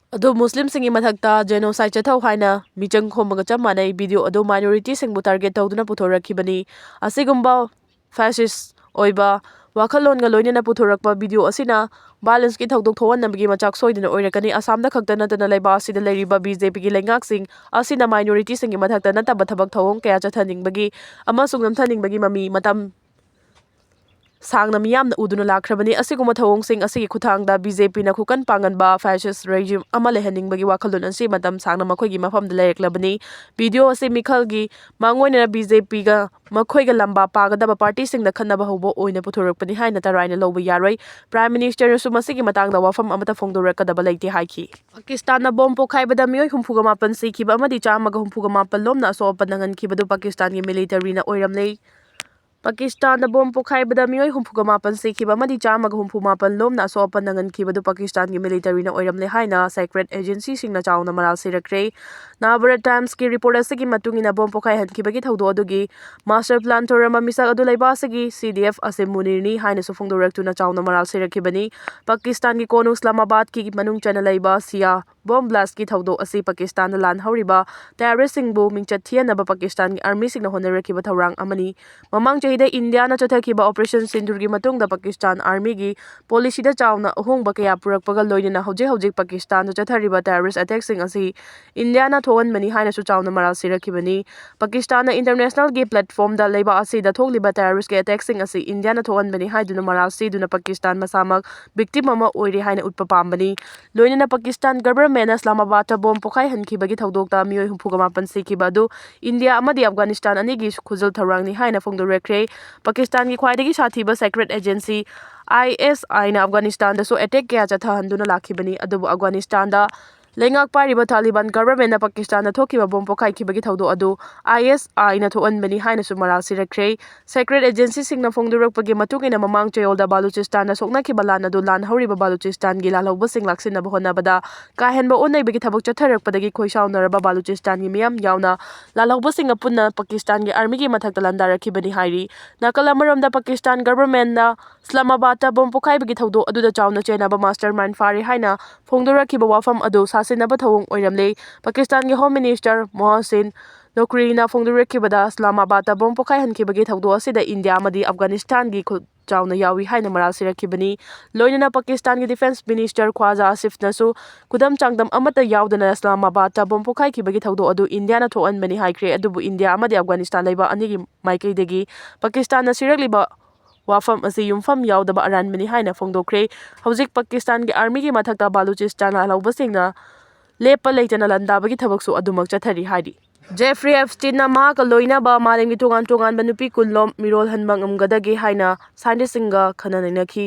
ꯑꯗꯨ ꯃꯨꯁꯂꯤꯝꯁꯤꯡꯒꯤ ꯃꯊꯛꯇ ꯖꯦꯅꯣꯁꯥꯏꯗ ꯆꯠꯊꯧ ꯍꯥꯏꯅ ꯃꯤꯆꯪ ꯈꯣꯝꯕꯒ ꯆꯞ ꯃꯥꯟꯅꯩ꯫ ꯚꯤꯗꯤꯑꯣ ꯑꯗꯨ ꯃꯥꯏꯅꯣꯔꯤꯇꯤꯁꯤꯡꯕꯨ ꯇꯥꯔꯒꯦꯠ ꯇꯧꯗꯨꯅ ꯄꯨꯊꯣꯔꯛꯈꯤꯕꯅꯤ꯫ ꯑꯁꯤꯒꯨꯝꯕ ꯐꯦꯁꯤꯁ꯭ꯠ ꯑꯣꯏꯕ ꯋꯥꯈꯜꯂꯣꯟꯒ ꯂꯣꯏꯅꯅ ꯄꯨꯊꯣꯔꯛꯄ ꯚꯤꯗꯤꯑꯣ ꯑꯁꯤꯅ ꯚꯥꯏꯑꯣꯂꯦꯟꯁꯀꯤ ꯊꯧꯗꯣꯛ ꯊꯣꯛꯍꯟꯅꯕꯒꯤ ꯃꯆꯥꯛ ꯁꯣꯏꯗꯅ ꯑꯣꯏꯔꯛꯀꯅꯤ꯫ ꯑꯁꯥꯝꯗ ꯈꯛꯇ ꯅꯠꯇꯅ ꯂꯩꯕꯥꯛ ꯑꯁꯤꯗ ꯂꯩꯔꯤꯕ B J P ꯒꯤ ꯂꯩꯉꯥꯛꯁꯤꯡ ꯑꯁꯤꯅ ꯃꯥꯏꯅꯣꯔꯤꯇꯤꯁꯤꯡꯒꯤ ꯃꯊꯛꯇ ꯅꯠꯇꯕ ꯊꯕꯛ ꯊꯧꯑꯣꯡ ꯀꯌꯥ ꯆꯠꯊꯅꯤꯡꯕꯒꯤ ꯑꯃꯁꯨꯡ ꯅꯝꯊꯅꯤꯡꯕꯒꯤ ꯃꯃꯤ ꯃꯇꯝ ꯁꯥꯡꯅ ꯃꯤꯌꯥꯝꯅ ꯎꯗꯨꯅ ꯂꯥꯛꯈ꯭ꯔꯕꯅꯤ꯫ ꯑꯁꯤꯒꯨꯝꯕ ꯊꯧꯑꯣꯡꯁꯤꯡ ꯑꯁꯤꯒꯤ ꯈꯨꯠꯊꯥꯡꯗ ꯕꯤ ꯖꯦ ꯄꯤꯅ ꯈꯨꯀꯟ ꯄꯥꯡꯒꯟꯕ fascist regime ꯑꯃ ꯂꯩꯍꯟꯅꯤꯡꯕꯒꯤ ꯋꯥꯈꯜꯂꯣꯟ ꯑꯁꯤ ꯃꯇꯝ ꯁꯥꯡꯅ ꯃꯈꯣꯏꯒꯤ ꯃꯐꯝꯗ ꯂꯩꯔꯛꯂꯕꯅꯤ꯫ ꯚꯤꯗꯤꯑꯣ ꯑꯁꯤ ꯃꯤꯈꯜꯒꯤ ꯃꯥꯡꯑꯣꯏꯅꯅ ꯕꯤ ꯖꯦ ꯄꯤꯒ ꯃꯈꯣꯏꯒ ꯂꯝꯕꯥ ꯄꯥꯒꯗꯕ ꯄꯥꯔꯇꯤꯁꯤꯡꯗ ꯈꯠꯅꯕ ꯍꯧꯕ ꯑꯣꯏꯅ ꯄꯨꯊꯣꯔꯛꯄꯅꯤ ꯍꯥꯏꯅ ꯇꯔꯥꯏꯅ ꯂꯧꯕ ꯌꯥꯔꯣꯏ꯫ Prime Ministerꯅꯁꯨ ꯃꯁꯤꯒꯤ ꯃꯇꯥꯡꯗ ꯋꯥꯐꯝ ꯑꯃꯠꯇ ꯐꯣꯡꯗꯣꯔꯛꯀꯗꯕ ꯂꯩꯇꯦ ꯍꯥꯏꯈꯤ꯫ ꯄꯥꯀꯤꯁꯇꯥꯟꯅ ꯕꯣꯝ ꯄꯣꯈꯥꯏꯕꯗ ꯃꯤꯑꯣꯏ ꯍꯨꯝꯐꯨꯒ ꯃꯥꯄꯟ ꯁꯤꯈꯤꯕ ꯑꯃꯗꯤ ꯆꯥꯝꯃꯒ ꯍꯨꯝꯐꯨꯒ ꯃꯥꯄꯟ ꯂꯣꯝꯅ ꯑꯁꯣꯛ ꯑꯄꯟ ꯅꯪꯍꯟꯈꯤꯕꯗꯨ ꯄꯥꯀꯤꯁꯇꯥꯟꯒꯤ ꯃꯤꯂꯤꯇꯔꯤꯅ ꯑꯣꯏꯔꯝꯂꯦ꯫ ꯄꯥꯀꯤꯁꯇꯥꯟꯗ ꯕꯣꯝ ꯄꯣꯈꯥꯏꯕꯗ ꯃꯤꯑꯣꯏ ꯍꯨꯝꯐꯨꯒ ꯃꯥꯄꯟ ꯁꯤꯈꯤꯕ ꯑꯃꯗꯤ ꯆꯥꯝꯃꯒ ꯍꯨꯝꯐꯨ ꯃꯥꯄꯟ ꯂꯣꯝꯅ ꯑꯁꯣꯛ ꯑꯄꯟ ꯅꯪꯍꯟꯈꯤꯕꯗꯨ ꯄꯥꯀꯤꯁꯇꯥꯟꯒꯤ ꯃꯤꯂꯤꯇꯔꯤꯅ ꯑꯣꯏꯔꯝꯂꯦ ꯍꯥꯏꯅ secret agencyꯁꯤꯡꯅ ꯆꯥꯎꯅ ꯃꯔꯥꯜ ꯁꯤꯔꯛꯈ꯭ꯔꯦ꯫ Navbharat Timesꯀꯤ report ꯑꯁꯤꯒꯤ ꯃꯇꯨꯡ ꯏꯟꯅ ꯕꯣꯝ ꯄꯣꯈꯥꯏꯍꯟꯈꯤꯕꯒꯤ ꯊꯧꯗꯣꯛ ꯑꯗꯨꯒꯤ master plan ꯇꯧꯔꯝꯕ ꯃꯤꯁꯛ ꯑꯗꯨ ꯂꯩꯕꯥꯛ ꯑꯁꯤꯒꯤ C D F ꯑꯁꯦ ꯃꯨꯅꯤꯔꯅꯤ ꯍꯥꯏꯅꯁꯨ ꯐꯣꯡꯗꯣꯔꯛꯇꯨꯅ ꯆꯥꯎꯅ ꯃꯔꯥꯜ ꯁꯤꯔꯛꯈꯤꯕꯅꯤ꯫ ꯄꯥꯀꯤꯁꯇꯥꯟꯒꯤ ꯀꯣꯅꯨꯡ ꯏꯁꯂꯥꯃꯥꯕꯥꯗꯀꯤ ꯃꯅꯨꯡ ꯆꯟꯅ ꯂꯩꯕ ꯁꯤꯌꯥ ꯕꯣꯝ blastꯀꯤ ꯊꯧꯗꯣꯛ ꯑꯁꯤ ꯄꯥꯀꯤꯁꯇꯥꯟꯗ ꯂꯥꯟꯍꯧꯔꯤꯕ terroristꯁꯤꯡꯕꯨ ꯃꯤꯡꯆꯠ ꯊꯤꯍꯟꯅꯕ ꯄꯥꯀꯤꯁꯇꯥꯟꯒꯤ armyꯁꯤꯡꯅ ꯍꯣꯠꯅꯔꯛꯈꯤꯕ ꯊꯧꯔꯥꯡ ꯑꯃꯅꯤ꯫ ꯃꯃꯥꯡ ꯆꯍꯤꯗ ꯏꯟꯗꯤꯌꯥꯅ ꯆꯠꯊꯈꯤꯕ Operation Sindoorꯒꯤ ꯃꯇꯨꯡꯗ ꯄꯥꯀꯤꯁꯇꯥꯟ armyꯒꯤ policyꯗ ꯆꯥꯎꯅ ꯑꯍꯣꯡꯕ ꯀꯌꯥ ꯄꯨꯔꯛꯄꯒ ꯂꯣꯏꯅꯅ ꯍꯧꯖꯤꯛ ꯍꯧꯖꯤꯛ ꯄꯥꯀꯤꯁꯇꯥꯟꯗ ꯆꯠꯊꯔꯤꯕ terrorist attackꯁꯤꯡ ꯑꯁꯤ ꯏꯟꯗꯤꯌꯥꯅ ꯊꯣꯛꯍꯟꯕꯅꯤ ꯍꯥꯏꯅꯁꯨ ꯆꯥꯎꯅ ꯃꯔꯥꯜ ꯁꯤꯔꯛꯈꯤꯕꯅꯤ꯫ ꯄꯥꯀꯤꯁꯇꯥꯟꯅ internationalꯒꯤ platformꯗ ꯂꯩꯕꯥꯛ ꯑꯁꯤꯗ ꯊꯣꯛꯂꯤꯕ terroristꯀꯤ attackꯁꯤꯡ ꯑꯁꯤ ꯏꯟꯗꯤꯌꯥꯅ ꯊꯣꯛꯍꯟꯕꯅꯤ ꯍꯥꯏꯗꯨꯅ ꯃꯔꯥꯜ ꯁꯤꯗꯨꯅ ꯄꯥꯀꯤꯁꯇꯥꯟ ꯃꯁꯥꯃꯛ victim ꯑꯃ ꯑꯣꯏꯔꯦ ꯍꯥꯏꯅ ꯎꯠꯄ ꯄꯥꯝꯕꯅꯤ꯫ ꯂꯣꯏꯅꯅ ꯄꯥꯀꯤꯁꯇꯥꯟ governmentꯅ ꯏꯁꯂꯥꯃꯥꯕꯥꯗꯇ ꯕꯣꯝ ꯄꯣꯈꯥꯏꯍꯟꯈꯤꯕꯒꯤ ꯊꯧꯗꯣꯛꯇ ꯃꯤꯑꯣꯏ ꯍꯨꯝꯐꯨꯒ ꯃꯥꯄꯟ ꯁꯤꯈꯤꯕ ꯑꯗꯨ ꯏꯟꯗꯤꯌꯥ ꯑꯃꯗꯤ ꯑꯐꯒꯥꯅꯤꯁꯇꯥꯟ ꯑꯅꯤꯒꯤ ꯈꯨꯖꯜ ꯊꯧꯔꯥꯡꯅꯤ ꯍꯥꯏꯅ ꯐꯣꯡꯗꯣꯔꯛꯈ꯭ꯔꯦ꯫ ꯄꯥꯀꯤꯁꯇꯥꯟꯒꯤ ꯈ꯭ꯋꯥꯏꯗꯒꯤ ꯁꯥꯊꯤꯕ secret agency I S Iꯅ ꯑꯐꯒꯥꯅꯤꯁꯇꯥꯟꯗꯁꯨ attack ꯀꯌꯥ ꯆꯠꯊꯍꯟꯗꯨꯅ ꯂꯥꯛꯈꯤꯕꯅꯤ, ꯑꯗꯨꯕꯨ ꯑꯐꯒꯥꯅꯤꯁꯇꯥꯟꯗ ꯂꯩꯉꯥꯛ ꯄꯥꯏꯔꯤꯕ ꯇꯥꯂꯤꯕꯥꯟ governmentꯅ ꯄꯥꯀꯤꯁꯇꯥꯟꯗ ꯊꯣꯛꯈꯤꯕ ꯕꯣꯝ ꯄꯣꯈꯥꯏꯈꯤꯕꯒꯤ ꯊꯧꯗꯣꯛ ꯑꯗꯨ I S Iꯅ ꯊꯣꯛꯍꯟꯕꯅꯤ ꯍꯥꯏꯅꯁꯨ ꯃꯔꯥꯜ ꯁꯤꯔꯛꯈ꯭ꯔꯦ꯫ Secret agencyꯁꯤꯡꯅ ꯐꯣꯡꯗꯣꯔꯛꯄꯒꯤ ꯃꯇꯨꯡ ꯏꯟꯅ, ꯃꯃꯥꯡ ꯆꯌꯣꯜꯗ ꯕꯥꯂꯨꯆꯤꯁꯇꯥꯟꯗ ꯁꯣꯛꯅꯈꯤꯕ ꯂꯥꯟ ꯑꯗꯨ ꯂꯥꯟꯍꯧꯔꯤꯕ ꯕꯥꯂꯨꯆꯤꯁꯇꯥꯟꯒꯤ ꯂꯥꯜꯍꯧꯕꯁꯤꯡ ꯂꯥꯛꯁꯤꯟꯅꯕ ꯍꯣꯠꯅꯕꯗ ꯀꯥ ꯍꯦꯟꯕ ꯑꯣꯠꯅꯩꯕꯒꯤ ꯊꯕꯛ ꯆꯠꯊꯔꯛꯄꯗꯒꯤ ꯈꯣꯏꯁꯥꯎꯅꯔꯕ ꯕꯥꯂꯨꯆꯤꯁꯇꯥꯟꯒꯤ ꯃꯤꯌꯥꯝ ꯌꯥꯎꯅ ꯂꯥꯜꯍꯧꯕꯁꯤꯡꯅ ꯄꯨꯟꯅ ꯄꯥꯀꯤꯁꯇꯥꯟꯒꯤ armyꯒꯤ ꯃꯊꯛꯇ ꯂꯥꯟꯗꯥꯔꯛꯈꯤꯕꯅꯤ ꯍꯥꯏꯔꯤ꯫ ꯅꯥꯀꯜ ꯑꯃꯔꯣꯝꯗ, ꯄꯥꯀꯤꯁꯇꯥꯟ governmentꯅ ꯏꯁꯂꯥꯃꯥꯕꯥꯗꯇ ꯕꯣꯝ ꯄꯣꯈꯥꯏꯕꯒꯤ ꯊꯧꯗꯣꯛ ꯑꯗꯨꯗ ꯆꯥꯎꯅ ꯆꯦꯟꯅꯕ mastermind ꯐꯥꯔꯦ ꯍꯥꯏꯅ ꯐꯣꯡꯗꯣꯔꯛꯈꯤꯕ ꯋꯥꯐꯝ ꯑꯗꯨ ꯁꯥꯁꯤꯟꯅꯕ ꯊꯧꯑꯣꯡ ꯑꯣꯏꯔꯝꯂꯦ꯫ ꯄꯥꯀꯤꯁꯇꯥꯟꯒꯤ Home Minister ꯃꯣꯍꯁꯤꯟ ꯅꯣꯀ꯭ꯔꯤꯅ ꯐꯣꯡꯗꯣꯔꯛꯈꯤꯕꯗ, ꯏꯁꯂꯥꯃꯥꯕꯥꯗꯇ ꯕꯣꯝ ꯄꯣꯈꯥꯏꯍꯟꯈꯤꯕꯒꯤ ꯊꯧꯗꯣꯛ ꯑꯁꯤꯗ ꯏꯟꯗꯤꯌꯥ ꯑꯃꯗꯤ ꯑꯐꯒꯥꯅꯤꯁꯇꯥꯟꯒꯤ ꯈꯨꯠ ꯆꯥꯎꯅ ꯌꯥꯎꯏ ꯍꯥꯏꯅ ꯃꯔꯥꯜ ꯁꯤꯔꯛꯈꯤꯕꯅꯤ꯫ ꯂꯣꯏꯅꯅ ꯄꯥꯀꯤꯁꯇꯥꯟꯒꯤ Defence Minister ꯈ꯭ꯋꯥꯖꯥ ꯑꯁꯤꯐꯅꯁꯨ ꯈꯨꯗꯝ ꯆꯥꯡꯗꯝ ꯑꯃꯠꯇ ꯌꯥꯎꯗꯅ ꯏꯁꯂꯥꯃꯥꯕꯥꯗꯇ ꯕꯣꯝ ꯄꯣꯈꯥꯏꯈꯤꯕꯒꯤ ꯊꯧꯗꯣꯛ ꯑꯗꯨ ꯏꯟꯗꯤꯌꯥꯅ ꯊꯣꯛꯍꯟꯕꯅꯤ ꯍꯥꯏꯈ꯭ꯔꯦ꯫ ꯑꯗꯨꯕꯨ ꯏꯟꯗꯤꯌꯥ ꯑꯃꯗꯤ ꯑꯐꯒꯥꯅꯤꯁꯇꯥꯟ ꯂꯩꯕꯥꯛ ꯑꯅꯤꯒꯤ ꯃꯥꯏꯀꯩꯗꯒꯤ ꯄꯥꯀꯤꯁꯇꯥꯟꯅ ꯁꯤꯔꯛꯂꯤꯕ ꯋꯥꯐꯝ ꯑꯁꯤ ꯌꯨꯝꯐꯝ ꯌꯥꯎꯗꯕ ꯑꯔꯥꯟꯕꯅꯤ ꯍꯥꯏꯅ ꯐꯣꯡꯗꯣꯛꯈ꯭ꯔꯦ꯫ ꯍꯧꯖꯤꯛ ꯄꯥꯀꯤꯁꯇꯥꯟꯒꯤ ꯑꯥꯔꯃꯤꯒꯤ ꯃꯊꯛꯇ ꯕꯥꯂꯨꯆꯤꯁꯇꯥꯟ ꯂꯥꯜꯍꯧꯕꯁꯤꯡꯅ ꯂꯦꯞꯄ ꯂꯩꯇꯅ ꯂꯥꯟꯗꯥꯕꯒꯤ ꯊꯕꯛꯁꯨ ꯑꯗꯨꯃꯛ ꯆꯠꯊꯔꯤ ꯍꯥꯏꯔꯤ꯫ ꯖꯦꯐ꯭ꯔꯤ ꯑꯦꯞꯁꯇꯤꯟꯅ ꯃꯍꯥꯛꯀ ꯂꯣꯏꯅꯕ ꯃꯥꯂꯦꯝꯒꯤ ꯇꯣꯉꯥꯟ ꯇꯣꯉꯥꯟꯕ ꯅꯨꯄꯤ ꯀꯨꯟꯂꯣꯝ ꯃꯤꯔꯣꯜ ꯍꯟꯕ ꯉꯝꯒꯗꯒꯦ ꯍꯥꯏꯅ ꯁꯥꯏꯟꯇꯤꯁꯁꯤꯡꯒ ꯈꯟꯅ ꯅꯩꯅꯈꯤ꯫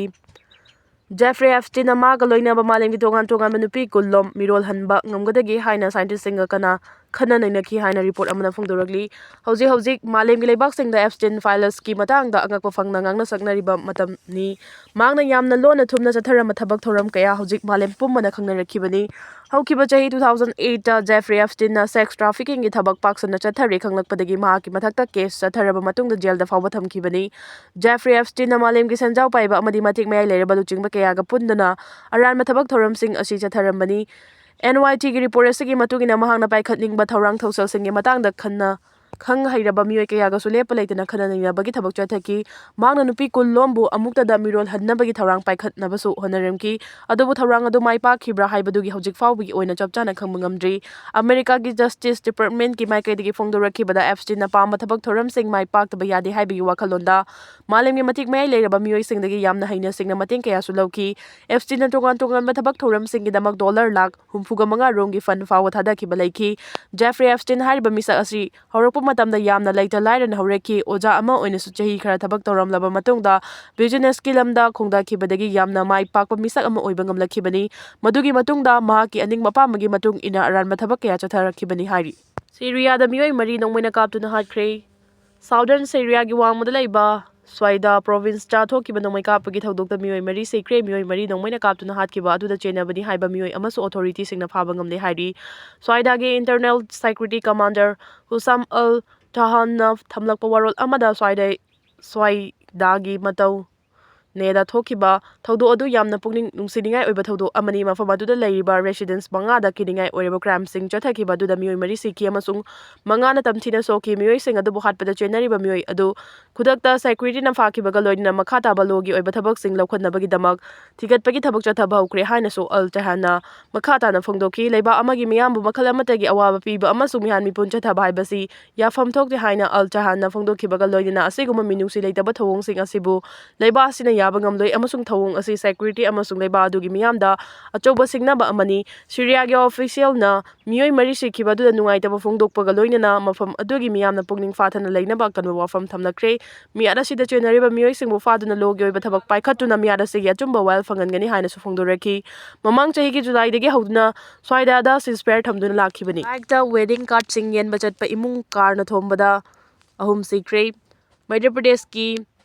ꯖꯦꯐ꯭ꯔꯤ ꯑꯦꯞꯁꯇꯤꯟꯅ ꯃꯍꯥꯛꯀ ꯂꯣꯏꯅꯕ ꯃꯥꯂꯦꯝꯒꯤ ꯇꯣꯉꯥꯟ ꯇꯣꯉꯥꯟꯕ ꯅꯨꯄꯤ ꯀꯨꯟꯂꯣꯝ ꯃꯤꯔꯣꯜ ꯍꯟꯕ ꯉꯝꯒꯗꯒꯦ ꯍꯥꯏꯅ ꯁꯥꯏꯟꯇꯤꯁꯁꯤꯡꯒ ꯀꯟꯅ ꯈꯟꯅ ꯅꯩꯅꯈꯤ ꯍꯥꯏꯅ ꯔꯤꯄꯣꯔꯠ ꯑꯃꯅ ꯐꯣꯡꯗꯣꯔꯛꯂꯤ꯫ ꯍꯧꯖꯤꯛ ꯍꯧꯖꯤꯛ ꯃꯥꯂꯦꯝꯒꯤ ꯂꯩꯕꯥꯛꯁꯤꯡꯗ ꯑꯦꯞꯁꯇꯤꯟ ꯐꯥꯏꯂꯁꯀꯤ ꯃꯇꯥꯡꯗ ꯑꯉꯛꯄ ꯐꯪꯅ ꯉꯥꯡꯅ ꯁꯛꯅꯔꯤꯕ ꯃꯇꯝꯅꯤ꯫ ꯃꯍꯥꯛꯅ ꯌꯥꯝꯅ ꯂꯣꯟꯅ ꯊꯨꯝꯅ ꯆꯠꯊꯔꯝꯕ ꯊꯕꯛ ꯊꯧꯔꯝ ꯀꯌꯥ ꯍꯧꯖꯤꯛ ꯃꯥꯂꯦꯝ ꯄꯨꯝꯕꯅ ꯈꯪꯅꯔꯛꯈꯤꯕꯅꯤ꯫ ꯍꯧꯈꯤꯕ ꯆꯍꯤ two thousand eight ꯇ ꯖꯦꯐ꯭ꯔꯤ ꯑꯦꯞꯁꯇꯤꯟꯅ ꯁꯦꯛꯁ ꯇ꯭ꯔꯥꯐꯤꯀꯤꯡꯒꯤ ꯊꯕꯛ ꯄꯥꯛ ꯁꯟꯅ ꯆꯠꯊꯔꯦ ꯈꯪꯂꯛꯄꯗꯒꯤ ꯃꯍꯥꯛꯀꯤ ꯃꯊꯛꯇ ꯀꯦꯁ ꯆꯠꯊꯔꯕ ꯃꯇꯨꯡꯗ ꯖꯦꯜꯗ ꯐꯥꯎꯕ ꯊꯝꯈꯤꯕꯅꯤ꯫ ꯖꯦꯐ꯭ꯔꯤ ꯑꯦꯞꯁꯇꯤꯟꯅ ꯃꯥꯂꯦꯝꯒꯤ ꯁꯦꯟꯖꯥꯎ ꯄꯥꯏꯕ ꯑꯃꯗꯤ ꯃꯇꯤꯛ ꯃꯌꯥꯏ ꯂꯩꯔꯕ ꯂꯨꯆꯤꯡꯕ ꯀꯌꯥꯒ ꯄꯨꯟꯗꯨꯅ ꯑꯔꯥꯟꯕ ꯊꯕꯛ ꯊꯧꯔꯝꯁꯤꯡ ꯑꯁꯤ ꯆꯠꯊꯔꯝꯕꯅꯤ꯫ ꯑꯦꯟ ꯋꯥꯏ ꯇꯤꯒꯤ ꯔꯤꯄꯣꯔꯠ ꯑꯁꯤꯒꯤ ꯃꯇꯨꯡ ꯏꯟꯅ ꯃꯍꯥꯛꯅ ꯄꯥꯏꯈꯠꯅꯤꯡꯕ ꯊꯧꯔꯥꯡ ꯊꯧꯁꯤꯜꯁꯤꯡꯒꯤ ꯃꯇꯥꯡꯗ ꯈꯟꯅ ꯈꯪ ꯍꯩꯔꯕ ꯃꯤꯑꯣꯏ ꯀꯌꯥꯒꯁꯨ ꯂꯦꯞꯄ ꯂꯩꯇꯅ ꯈꯟꯅ ꯅꯩꯅꯕꯒꯤ ꯊꯕꯛ ꯆꯠꯊꯈꯤ꯫ ꯃꯍꯥꯛꯅ ꯅꯨꯄꯤ ꯀꯨꯟ ꯂꯣꯝꯕꯨ ꯑꯃꯨꯛꯇꯗ ꯃꯤꯔꯣꯜ ꯍꯟꯅꯕꯒꯤ ꯊꯧꯔꯥꯡ ꯄꯥꯏꯈꯠꯅꯕꯁꯨ ꯍꯣꯠꯅꯔꯝꯈꯤ꯫ ꯑꯗꯨꯕꯨ ꯊꯧꯔꯥꯡ ꯑꯗꯨ ꯃꯥꯏ ꯄꯥꯛꯈꯤꯕ꯭ꯔꯥ ꯍꯥꯏꯕꯗꯨꯒꯤ ꯍꯧꯖꯤꯛ ꯐꯥꯎꯕꯒꯤ ꯑꯣꯏꯅ ꯆꯞ ꯆꯥꯅ ꯈꯪꯕ ꯉꯝꯗ꯭ꯔꯤ꯫ ꯑꯃꯦꯔꯤꯀꯥꯒꯤ ꯖꯁꯇꯤꯁ ꯗꯤꯄꯥꯔꯠꯃꯦꯟꯠꯀꯤ ꯃꯥꯏꯀꯩꯗꯒꯤ ꯐꯣꯡꯗꯣꯔꯛꯈꯤꯕꯗ ꯑꯦꯞꯁꯇꯤꯟꯅ ꯄꯥꯝꯕ ꯊꯕꯛ ꯊꯧꯔꯝꯁꯤꯡ ꯃꯥꯏ ꯄꯥꯛꯇꯕ ꯌꯥꯗꯦ ꯍꯥꯏꯕꯒꯤ ꯋꯥꯈꯜꯂꯣꯟꯗ ꯃꯥꯂꯦꯝꯒꯤ ꯃꯇꯤꯛ ꯃꯌꯥꯏ ꯂꯩꯔꯕ ꯃꯤꯑꯣꯏꯁꯤꯡꯗꯒꯤ ꯌꯥꯝꯅ ꯍꯩꯅ ꯁꯤꯡꯅ ꯃꯇꯦꯡ ꯀꯌꯥꯁꯨ ꯂꯧꯈꯤ꯫ ꯑꯦꯞꯁꯇꯤꯟꯅ ꯇꯣꯉꯥꯟ ꯇꯣꯉꯥꯟꯕ ꯊꯕꯛ ꯊꯧꯔꯝꯁꯤꯡꯒꯤꯗꯃꯛ ꯗꯣꯂꯔ ꯂꯥꯈ ꯍꯨꯝꯐꯨꯒ ꯃꯉꯥ ꯔꯣꯝꯒꯤ ꯐꯟ ꯐꯥꯎꯕ ꯊꯥꯗꯈꯤꯕ ꯂꯩꯈꯤ꯫ ꯖꯦꯐ꯭ꯔꯤ ꯑꯦꯞꯁꯇꯤꯟ ꯍꯥꯏꯔꯤꯕ ꯃꯤꯁꯛ ꯑꯁꯤ ꯍꯧꯔꯛꯄ ꯃꯇꯝꯗ ꯌꯥꯝꯅ ꯂꯩꯇ ꯂꯥꯏꯔꯅ ꯍꯧꯔꯛꯈꯤ꯫ ꯑꯣꯖꯥ ꯑꯃ ꯑꯣꯏꯅꯁꯨ ꯆꯍꯤ ꯈꯔ ꯊꯕꯛ ꯇꯧꯔꯝꯂꯕ ꯃꯇꯨꯡꯗ ꯕꯤꯖꯤꯅꯦꯁꯀꯤ ꯂꯝꯗ ꯈꯣꯡꯗꯥꯈꯤꯕꯗꯒꯤ ꯌꯥꯝꯅ ꯃꯥꯏ ꯄꯥꯛꯄ ꯃꯤꯁꯛ ꯑꯃ ꯑꯣꯏꯕ ꯉꯝꯂꯛꯈꯤꯕꯅꯤ꯫ ꯃꯗꯨꯒꯤ ꯃꯇꯨꯡꯗ ꯃꯍꯥꯛꯀꯤ ꯑꯅꯤꯡꯕ ꯑꯄꯥꯝꯕꯒꯤ ꯃꯇꯨꯡ ꯏꯟꯅ ꯑꯔꯥꯟꯕ ꯊꯕꯛ ꯀꯌꯥ ꯆꯠꯊꯔꯛꯈꯤꯕꯅꯤ ꯍꯥꯏꯔꯤ꯫ ꯁꯤꯔꯤꯌꯥꯗ ꯃꯤꯑꯣꯏ ꯃꯔꯤ ꯅꯣꯡꯃꯩꯅ ꯀꯥꯞꯇꯨꯅ ꯍꯥꯠꯈ꯭ꯔꯦ꯫ ꯁꯥꯎꯗꯔꯟ ꯁꯤꯔꯤꯌꯥꯒꯤ ꯋꯥꯡꯃꯗ ꯂꯩꯕ ꯁ꯭ꯋꯥꯏꯗꯥ ꯄ꯭ꯔꯣꯚꯤꯟꯁꯇ ꯊꯣꯛꯈꯤꯕ ꯅꯣꯡꯃꯩ ꯀꯥꯞꯄꯒꯤ ꯊꯧꯗꯣꯛꯇ ꯃꯤꯑꯣꯏ ꯃꯔꯤ ꯁꯤꯈ꯭ꯔꯦ꯫ ꯃꯤꯑꯣꯏ ꯃꯔꯤ ꯅꯣꯡꯃꯩꯅ ꯀꯥꯞꯇꯨꯅ ꯍꯥꯠꯈꯤꯕ ꯑꯗꯨꯗ ꯆꯦꯟꯅꯕꯅꯤ ꯍꯥꯏꯕ ꯃꯤꯑꯣꯏ ꯑꯃꯁꯨ ꯑꯣꯊꯣꯔꯤꯇꯤꯁꯤꯡꯅ ꯐꯥꯕ ꯉꯝꯂꯦ ꯍꯥꯏꯔꯤ꯫ ꯁ꯭ꯋꯥꯏꯗꯥꯒꯤ ꯏꯟꯇꯔꯅꯦꯜ ꯁꯦꯀ꯭ꯌꯨꯔꯤꯇꯤ ꯀꯃꯥꯟꯗꯔ ꯍꯨꯁꯥꯝ ꯑꯜ ꯇꯍꯥꯟꯅ ꯊꯝꯂꯛꯄ ꯋꯥꯔꯣꯜ ꯑꯃꯗ ꯁ꯭ꯋꯥꯏꯗ, ꯁ꯭ꯋꯥꯏꯗꯥꯒꯤ ꯃꯇꯧ ꯅꯦꯗ ꯊꯣꯛꯈꯤꯕ ꯊꯧꯗꯣꯛ ꯑꯗꯨ ꯌꯥꯝꯅ ꯄꯨꯛꯅꯤꯡ ꯅꯨꯡꯁꯤꯅꯤꯡꯉꯥꯏ ꯑꯣꯏꯕ ꯊꯧꯗꯣꯛ ꯑꯃꯅꯤ꯫ ꯃꯐꯝ ꯑꯗꯨꯗ ꯂꯩꯔꯤꯕ residents ꯃꯉꯥꯗ ꯀꯤꯅꯤꯡꯉꯥꯏ ꯑꯣꯏꯔꯕ crimeꯁꯤꯡ ꯆꯠꯊꯈꯤꯕ ꯑꯗꯨꯗ ꯃꯤꯑꯣꯏ ꯃꯔꯤ ꯁꯤꯈꯤ ꯑꯃꯁꯨꯡ ꯃꯉꯥꯅ ꯇꯝꯊꯤꯅ ꯁꯣꯛꯈꯤ꯫ ꯃꯤꯑꯣꯏꯁꯤꯡ ꯑꯗꯨꯕꯨ ꯍꯥꯠꯄꯗ ꯆꯦꯟꯅꯔꯤꯕ ꯃꯤꯑꯣꯏ ꯑꯗꯨ ꯈꯨꯗꯛꯇ securityꯅ ꯐꯥꯈꯤꯕꯒ ꯂꯣꯏꯅꯅ ꯃꯈꯥ ꯇꯥꯕ lawꯒꯤ ꯑꯣꯏꯕ ꯊꯕꯛꯁꯤꯡ ꯂꯧꯈꯠꯅꯕꯒꯤꯗꯃꯛ ꯊꯤꯒꯠꯄꯒꯤ ꯊꯕꯛ ꯆꯠꯊꯕ ꯍꯧꯈ꯭ꯔꯦ ꯍꯥꯏꯅꯁꯨ ꯑꯜ ꯆꯍꯥꯟꯅ ꯃꯈꯥ ꯇꯥꯅ ꯐꯣꯡꯗꯣꯛꯈꯤ꯫ ꯂꯩꯕꯥꯛ ꯑꯃꯒꯤ ꯃꯤꯌꯥꯝꯕꯨ ꯃꯈꯜ ꯑꯃꯠꯇꯒꯤ ꯑꯋꯥꯕ ꯄꯤꯕ ꯑꯃꯁꯨꯡ ꯃꯤꯍꯥꯠ ꯃꯤꯄꯨꯟ ꯆꯠꯊꯕ ꯍꯥꯏꯕꯁꯤ ꯌꯥꯐꯝ ꯊꯣꯛꯇꯦ ꯍꯥꯏꯅ ꯑꯜ ꯆꯍꯥꯟꯅ ꯐꯣꯡꯗꯣꯛꯈꯤꯕꯒ ꯂꯣꯏꯅꯅ ꯑꯁꯤꯒꯨꯝꯕ ꯃꯤꯅꯨꯡꯁꯤ ꯂꯩꯇꯕ ꯊꯧꯑꯣꯡꯁꯤꯡ ꯑꯁꯤꯕꯨ ꯂꯩꯕꯥꯛ ꯑꯁꯤꯅ ꯌꯥꯕ ꯉꯝꯂꯣꯏ ꯑꯃꯁꯨꯡ ꯊꯧꯑꯣꯡ ꯑꯁꯤ security ꯑꯃꯁꯨꯡ ꯂꯩꯕꯥꯛ ꯑꯗꯨꯒꯤ ꯃꯤꯌꯥꯝꯗ ꯑꯆꯧꯕ ꯁꯤꯡꯅꯕ ꯑꯃꯅꯤ꯫ ꯁꯤꯔꯤꯌꯥꯒꯤ officialꯅ ꯃꯤꯑꯣꯏ ꯃꯔꯤ ꯁꯤꯈꯤꯕ ꯑꯗꯨꯗ ꯅꯨꯡꯉꯥꯏꯇꯕ ꯐꯣꯡꯗꯣꯛꯄꯒ ꯂꯣꯏꯅꯅ ꯃꯐꯝ ꯑꯗꯨꯒꯤ ꯃꯤꯌꯥꯝꯅ ꯄꯨꯛꯅꯤꯡ ꯐꯥꯊꯅ ꯂꯩꯅꯕ ꯑꯀꯟꯕ ꯋꯥꯐꯝ ꯊꯝꯂꯛꯈ꯭ꯔꯦ꯫ ꯃꯤꯍꯥꯠ ꯑꯁꯤꯗ ꯆꯦꯟꯅꯔꯤꯕ ꯃꯤꯑꯣꯏꯁꯤꯡꯕꯨ ꯐꯥꯗꯨꯅ lawꯒꯤ ꯑꯣꯏꯕ ꯊꯕꯛ ꯄꯥꯏꯈꯠꯇꯨꯅ ꯃꯤꯍꯥꯠ ꯑꯁꯤꯒꯤ ꯑꯆꯨꯝꯕ ꯋꯥꯌꯦꯜ ꯐꯪꯍꯟꯒꯅꯤ ꯍꯥꯏꯅꯁꯨ ꯐꯣꯡꯗꯣꯔꯛꯈꯤ꯫ ꯃꯃꯥꯡ ꯆꯍꯤꯒꯤ ꯖꯨꯂꯥꯏꯗꯒꯤ ꯍꯧꯗꯨꯅ ꯁ꯭ꯋꯥꯏꯗꯥꯗ ceasefire ꯊꯝꯗꯨꯅ ꯂꯥꯛꯈꯤꯕꯅꯤ꯫ Bikeꯇ wedding cardꯁꯤꯡ ꯌꯦꯟꯕ ꯆꯠꯄ ꯏꯃꯨꯡ carꯅ ꯊꯣꯝꯕꯗ ꯑꯍꯨꯝ ꯁꯤꯈ꯭ꯔꯦ꯫ ꯃꯙ꯭ꯌ ꯄ꯭ꯔꯗꯦꯁꯀꯤ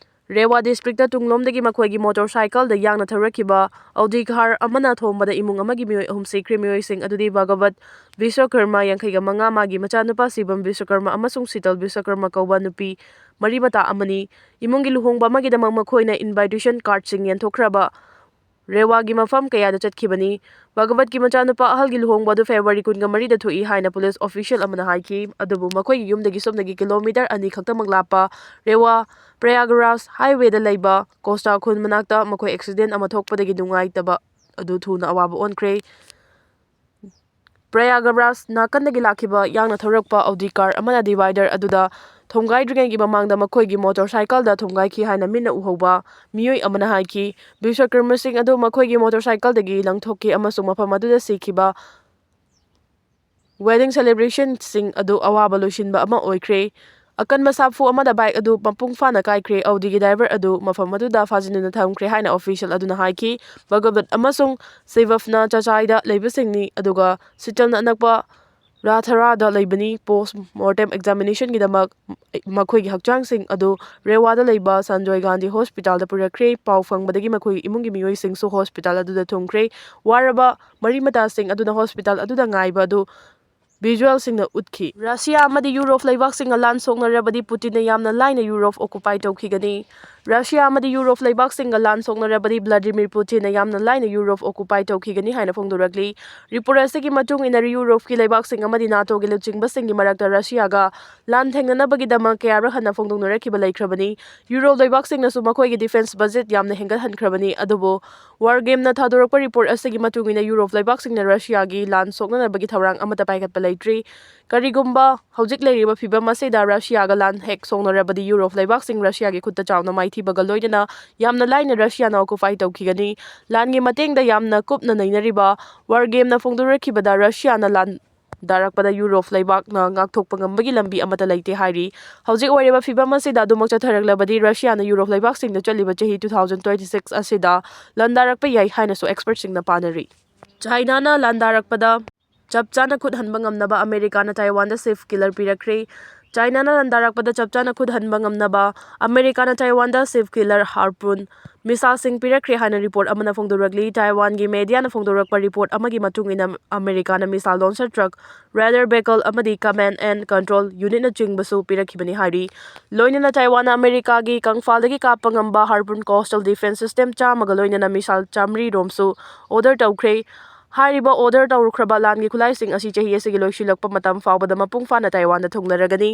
ꯔꯦꯋꯥ districtꯇ ꯇꯨꯡꯂꯣꯝꯗꯒꯤ ꯃꯈꯣꯏꯒꯤ motorcycleꯗ ꯌꯥꯡꯅ ꯊꯧꯔꯛꯈꯤꯕ Audi car ꯑꯃꯅ ꯊꯣꯝꯕꯗ ꯏꯃꯨꯡ ꯑꯃꯒꯤ ꯃꯤꯑꯣꯏ ꯑꯍꯨꯝ ꯁꯤꯈ꯭ꯔꯦ꯫ ꯃꯤꯑꯣꯏꯁꯤꯡ ꯑꯗꯨꯗꯤ ꯚꯒꯋꯠ ꯕꯤꯁ꯭ꯋꯀꯔꯃ, ꯌꯥꯡꯈꯩꯒ ꯃꯉꯥ, ꯃꯥꯒꯤ ꯃꯆꯥꯅꯨꯄꯥ ꯁꯤꯕꯝ ꯕꯤꯁ꯭ꯋꯀꯔꯃ ꯑꯃꯁꯨꯡ ꯁꯤꯇꯜ ꯕꯤꯁ꯭ꯋꯀꯔꯃ ꯀꯧꯕ ꯅꯨꯄꯤ ꯃꯔꯤ ꯃꯇꯥ ꯑꯃꯅꯤ꯫ ꯏꯃꯨꯡꯒꯤ ꯂꯨꯍꯣꯡꯕ ꯑꯃꯒꯤꯗꯃꯛ ꯃꯈꯣꯏꯅ invitation cardꯁꯤꯡ ꯌꯦꯟꯊꯣꯛꯈ꯭ꯔꯕ ꯔꯦꯋꯥꯒꯤ ꯃꯐꯝ ꯀꯌꯥꯗ ꯆꯠꯈꯤꯕꯅꯤ꯫ ꯚꯒꯋꯠꯀꯤ ꯃꯆꯥꯅꯨꯄꯥ ꯑꯍꯜꯒꯤ ꯂꯨꯍꯣꯡꯕ ꯑꯗꯨ February ꯀꯨꯟꯒ ꯃꯔꯤꯗ ꯊꯣꯛꯏ ꯍꯥꯏꯅ police official ꯑꯃꯅ ꯍꯥꯏꯈꯤ꯫ ꯑꯗꯨꯕꯨ ꯃꯈꯣꯏꯒꯤ ꯌꯨꯝꯗꯒꯤ ꯁꯣꯝꯗꯒꯤ kilometre ꯑꯅꯤ ꯈꯛꯇꯃꯛ ꯂꯥꯞꯄ ꯔꯦꯋꯥ ꯄ꯭ꯔꯌꯥꯒꯔꯥꯖ highwayꯗ ꯂꯩꯕ ꯀꯣꯁꯇꯥ ꯈꯨꯜ ꯃꯅꯥꯛꯇ ꯃꯈꯣꯏ accident ꯑꯃ ꯊꯣꯛꯄꯗꯒꯤ ꯅꯨꯡꯉꯥꯏꯇꯕ ꯑꯗꯨ ꯊꯨꯅ ꯑꯋꯥꯕ ꯑꯣꯟꯈ꯭ꯔꯦ꯫ ꯄ꯭ꯔꯌꯥꯒꯔꯥꯖ ꯅꯥꯀꯟꯗꯒꯤ ꯂꯥꯛꯈꯤꯕ ꯌꯥꯡꯅ ꯊꯧꯔꯛꯄ Audi car ꯑꯃꯅ divider ꯑꯗꯨꯗ ꯊꯣꯝꯒꯥꯏꯗ꯭ꯔꯤꯉꯩꯒꯤ ꯃꯃꯥꯡꯗ ꯃꯈꯣꯏꯒꯤ motorcycleꯗ ꯊꯣꯝꯒꯥꯏꯈꯤ ꯍꯥꯏꯅ ꯃꯤꯠꯅ ꯎꯍꯧꯕ ꯃꯤꯑꯣꯏ ꯑꯃꯅ ꯍꯥꯏꯈꯤ꯫ ꯕꯤꯁ꯭ꯋꯀꯔꯃꯁꯤꯡ ꯑꯗꯨ ꯃꯈꯣꯏꯒꯤ motorcycleꯗꯒꯤ ꯂꯪꯊꯣꯛꯈꯤ ꯑꯃꯁꯨꯡ ꯃꯐꯝ ꯑꯗꯨꯗ ꯁꯤꯈꯤꯕ꯫ Wedding celebrationꯁꯤꯡ ꯑꯗꯨ ꯑꯋꯥꯕ ꯂꯣꯏꯁꯤꯟꯕ ꯑꯃ ꯑꯣꯏꯈ꯭ꯔꯦ꯫ ꯑꯀꯟꯕ ꯁꯥꯐꯨ ꯑꯃꯗ bike ꯑꯗꯨ ꯃꯄꯨꯡ ꯐꯥꯅ ꯀꯥꯏꯈ꯭ꯔꯦ꯫ Audiꯒꯤ driver ꯑꯗꯨ ꯃꯐꯝ ꯑꯗꯨꯗ ꯐꯥꯖꯤꯟꯗꯨꯅ ꯊꯝꯈ꯭ꯔꯦ ꯍꯥꯏꯅ official ꯑꯗꯨꯅ ꯍꯥꯏꯈꯤ꯫ ꯚꯒꯋꯠ ꯑꯃꯁꯨꯡ ꯁꯤꯕꯝꯅ ꯆꯆꯥꯏꯗ ꯂꯩꯕꯁꯤꯡꯅꯤ, ꯑꯗꯨꯒ ꯁꯤꯇꯜꯅ ꯑꯅꯛꯄ ꯔꯥꯊꯔꯥꯗ ꯂꯩꯕꯅꯤ꯫ Post mortem examinationꯒꯤꯗꯃꯛ ꯃꯈꯣꯏꯒꯤ ꯍꯛꯆꯥꯡꯁꯤꯡ ꯑꯗꯨ ꯔꯦꯋꯥꯗ ꯂꯩꯕ ꯁꯟꯖꯣꯏ ꯒꯥꯟꯙꯤ hospitalꯗ ꯄꯨꯔꯛꯈ꯭ꯔꯦ꯫ ꯄꯥꯎ ꯐꯪꯕꯗꯒꯤ ꯃꯈꯣꯏꯒꯤ ꯏꯃꯨꯡꯒꯤ ꯃꯤꯑꯣꯏꯁꯤꯡꯁꯨ hospital ꯑꯗꯨꯗ ꯊꯨꯡꯈ꯭ꯔꯦ꯫ ꯋꯥꯔꯕ ꯃꯔꯤ ꯃꯇꯥꯁꯤꯡ ꯑꯗꯨꯅ hospital ꯑꯗꯨꯗ ꯉꯥꯏꯕ ꯑꯗꯨ visualꯁꯤꯡꯅ ꯎꯠꯈꯤ꯫ ꯔꯁꯤꯌꯥ ꯑꯃꯗꯤ ꯌꯨꯔꯣꯞ ꯂꯩꯕꯥꯛꯁꯤꯡꯒ ꯂꯥꯟ ꯁꯣꯛꯅꯔꯕꯗꯤ ꯄꯨꯇꯤꯟꯅ ꯌꯥꯝꯅ ꯂꯥꯏꯅ ꯌꯨꯔꯣꯞ occupy ꯇꯧꯈꯤꯒꯅꯤ꯫ ꯔꯁꯤꯌꯥ ꯑꯃꯗꯤ ꯌꯨꯔꯣꯞ ꯂꯩꯕꯥꯛꯁꯤꯡꯒ ꯂꯥꯟ ꯁꯣꯛꯅꯔꯕꯗꯤ ꯚ꯭ꯂꯥꯗꯤꯃꯤꯔ ꯄꯨꯇꯤꯟꯅ ꯌꯥꯝꯅ ꯂꯥꯏꯅ ꯌꯨꯔꯣꯞ ꯑꯣꯀꯨꯄꯥꯏ ꯇꯧꯈꯤꯒꯅꯤ ꯍꯥꯏꯅ ꯐꯣꯡꯗꯣꯔꯛꯂꯤ꯫ ꯔꯤꯄꯣꯔꯠ ꯑꯁꯤꯒꯤ ꯃꯇꯨꯡ ꯏꯟꯅ ꯌꯨꯔꯣꯞꯀꯤ ꯂꯩꯕꯥꯛꯁꯤꯡ ꯑꯃꯗꯤ ꯅꯥꯇꯣꯒꯤ ꯂꯨꯆꯤꯡꯕꯁꯤꯡꯒꯤ ꯃꯔꯛꯇ ꯔꯁꯤꯌꯥꯒ ꯂꯥꯟ ꯊꯦꯡꯅꯅꯕꯒꯤꯗꯃꯛ ꯀꯌꯥꯔꯛ ꯍꯟꯅ ꯐꯣꯡꯗꯣꯛꯅꯔꯛꯈꯤꯕ ꯂꯩꯈ꯭ꯔꯕꯅꯤ꯫ ꯌꯨꯔꯣꯞ ꯂꯩꯕꯥꯛꯁꯤꯡꯅꯁꯨ ꯃꯈꯣꯏꯒꯤ ꯗꯤꯐꯦꯟꯁ ꯕꯖꯦꯠ ꯌꯥꯝꯅ ꯍꯦꯟꯒꯠꯍꯟꯈ꯭ꯔꯕꯅꯤ꯫ ꯑꯗꯨꯕꯨ ꯋꯥꯔ ꯒꯦꯝꯅ ꯊꯥꯗꯣꯔꯛꯄ ꯔꯤꯄꯣꯔꯠ ꯑꯁꯤꯒꯤ ꯃꯇꯨꯡ ꯏꯟꯅ ꯌꯨꯔꯣꯞ ꯂꯩꯕꯥꯛꯁꯤꯡꯅ ꯔꯁꯤꯌꯥꯒꯤ ꯂꯥꯟ ꯁꯣꯛꯅꯅꯕꯒꯤ ꯊꯧꯔꯥꯡ ꯑꯃꯠꯇ ꯄꯥꯏꯈꯠꯄ ꯂꯩꯇ꯭ꯔꯤ꯫ ꯀꯔꯤꯒꯨꯝꯕ ꯍꯧꯖꯤꯛ ꯂꯩꯔꯤꯕ ꯐꯤꯚꯝ ꯑꯁꯤꯗ ꯔꯁꯤꯌꯥꯒ ꯂꯥꯟ ꯍꯦꯛ ꯁꯣꯛꯅꯔꯕꯗꯤ ꯌꯨꯔꯣꯞ ꯂꯩꯕꯥꯛꯁꯤꯡ ꯔꯁꯤꯌꯥꯒꯤ ꯈꯨꯠꯇ ꯆꯥꯎꯅ ꯃꯥꯏꯊꯤꯕꯒ ꯂꯣꯏꯅꯅ ꯌꯥꯝꯅ ꯂꯥꯏꯅ ꯔꯁꯤꯌꯥꯅ ꯑꯣꯀꯨꯄꯥꯏ ꯇꯧꯈꯤꯒꯅꯤ꯫ ꯂꯥꯟꯒꯤ ꯃꯇꯦꯡꯗ ꯌꯥꯝꯅ ꯀꯨꯞꯅ ꯅꯩꯅꯔꯤꯕ ꯋꯥꯔ ꯒꯦꯝꯅ ꯐꯣꯡꯗꯣꯔꯛꯈꯤꯕꯗ ꯔꯁꯤꯌꯥꯅ ꯂꯥꯟ ꯗꯥꯔꯛꯄꯗ ꯌꯨꯔꯣꯞ ꯂꯩꯕꯥꯛꯅ ꯉꯥꯛꯊꯣꯛꯄ ꯉꯝꯕꯒꯤ ꯂꯝꯕꯤ ꯑꯃꯠꯇ ꯂꯩꯇꯦ ꯍꯥꯏꯔꯤ꯫ ꯍꯧꯖꯤꯛ ꯑꯣꯏꯔꯤꯕ ꯐꯤꯚꯝ ꯑꯁꯤꯗ ꯑꯗꯨꯃꯛ ꯆꯠꯊꯔꯛꯂꯕꯗꯤ ꯔꯁꯤꯌꯥꯅ ꯌꯨꯔꯣꯞ ꯂꯩꯕꯥꯛꯁꯤꯡꯗ ꯆꯠꯂꯤꯕ ꯆꯍꯤ two thousand twenty six ꯑꯁꯤꯗ ꯂꯥꯟꯗꯥꯔꯛꯄ ꯌꯥꯏ ꯍꯥꯏꯅꯁꯨ ꯑꯦꯛꯁꯄꯔꯠꯁꯤꯡꯅ ꯄꯥꯅꯔꯤ꯫ ꯆꯥꯏꯅꯥꯅ ꯂꯥꯟꯗꯥꯔꯛꯄꯗ ꯆꯞ ꯆꯥꯅ ꯈꯨꯠ ꯍꯟꯕ ꯉꯝꯅꯕ ꯑꯃꯦꯔꯤꯀꯥꯅ ꯇꯥꯏꯋꯥꯟꯗ ꯁꯤꯐ ꯀꯤꯂꯔ ꯄꯤꯔꯛꯈ꯭ꯔꯦ꯫ ꯆꯥꯏꯅꯥꯅ ꯂꯥꯟꯗꯥꯔꯛꯄꯗ ꯆꯞ ꯆꯥꯅ ꯈꯨꯠ ꯍꯟꯕ ꯉꯝꯅꯕ ꯑꯃꯦꯔꯤꯀꯥꯅ ꯇꯥꯏꯋꯥꯟꯗ ꯁꯤꯐ ꯀꯤꯂꯔ ꯍꯥꯔꯄꯨꯟ ꯃꯤꯁꯥꯏꯜꯁꯤꯡ ꯄꯤꯔꯛꯈ꯭ꯔꯦ ꯍꯥꯏꯅ ꯔꯤꯄꯣꯔꯠ ꯑꯃꯅ ꯐꯣꯡꯗꯣꯔꯛꯂꯤ꯫ ꯇꯥꯏꯋꯥꯟꯒꯤ ꯃꯦꯗꯤꯌꯥꯅ ꯐꯣꯡꯗꯣꯔꯛꯄ ꯔꯤꯄꯣꯔꯠ ꯑꯃꯒꯤ ꯃꯇꯨꯡ ꯏꯟꯅ ꯑꯃꯦꯔꯤꯀꯥꯅ ꯃꯤꯁꯥꯏꯜ ꯂꯣꯟꯆꯔ ꯇ꯭ꯔꯛ, ꯔꯦꯗꯥꯔ ꯚꯦꯍꯤꯀꯜ ꯑꯃꯗꯤ ꯀꯃꯦꯟꯗ ꯑꯦꯟꯗ ꯀꯟꯇ꯭ꯔꯣꯜ ꯌꯨꯅꯤꯠꯅꯆꯤꯡꯕꯁꯨ ꯄꯤꯔꯛꯈꯤꯕꯅꯤ ꯍꯥꯏꯔꯤ꯫ ꯂꯣꯏꯅꯅ ꯇꯥꯏꯋꯥꯟꯅ ꯑꯃꯦꯔꯤꯀꯥꯒꯤ ꯀꯪꯐꯥꯜꯗꯒꯤ ꯀꯥꯞꯄ ꯉꯝꯕ ꯍꯥꯔꯄꯨꯟ ꯀꯣꯁꯇꯦꯜ ꯗꯤꯐꯦꯟꯁ ꯁꯤꯁꯇꯦꯝ ꯆꯥꯝꯃꯒ ꯂꯣꯏꯅꯅ ꯃꯤꯁꯥꯏꯜ ꯆꯥꯃꯔꯤ ꯔꯣꯝꯁꯨ ꯑꯣꯔꯗꯔ ꯇꯧꯈ꯭ꯔꯦ꯫ ꯍꯥꯏꯔꯤꯕ ꯑꯣꯔꯗꯔ ꯇꯧꯈ꯭ꯔꯕ ꯂꯥꯟꯒꯤ ꯈꯨꯠꯂꯥꯏꯁꯤꯡ ꯑꯁꯤ ꯆꯍꯤ ꯑꯁꯤꯒꯤ ꯂꯣꯏꯁꯤꯜꯂꯛꯄ ꯃꯇꯝ ꯐꯥꯎꯕꯗ ꯃꯄꯨꯡ ꯐꯥꯅ ꯇꯥꯏꯋꯥꯟꯗ ꯊꯨꯡꯂꯔꯒꯅꯤ꯫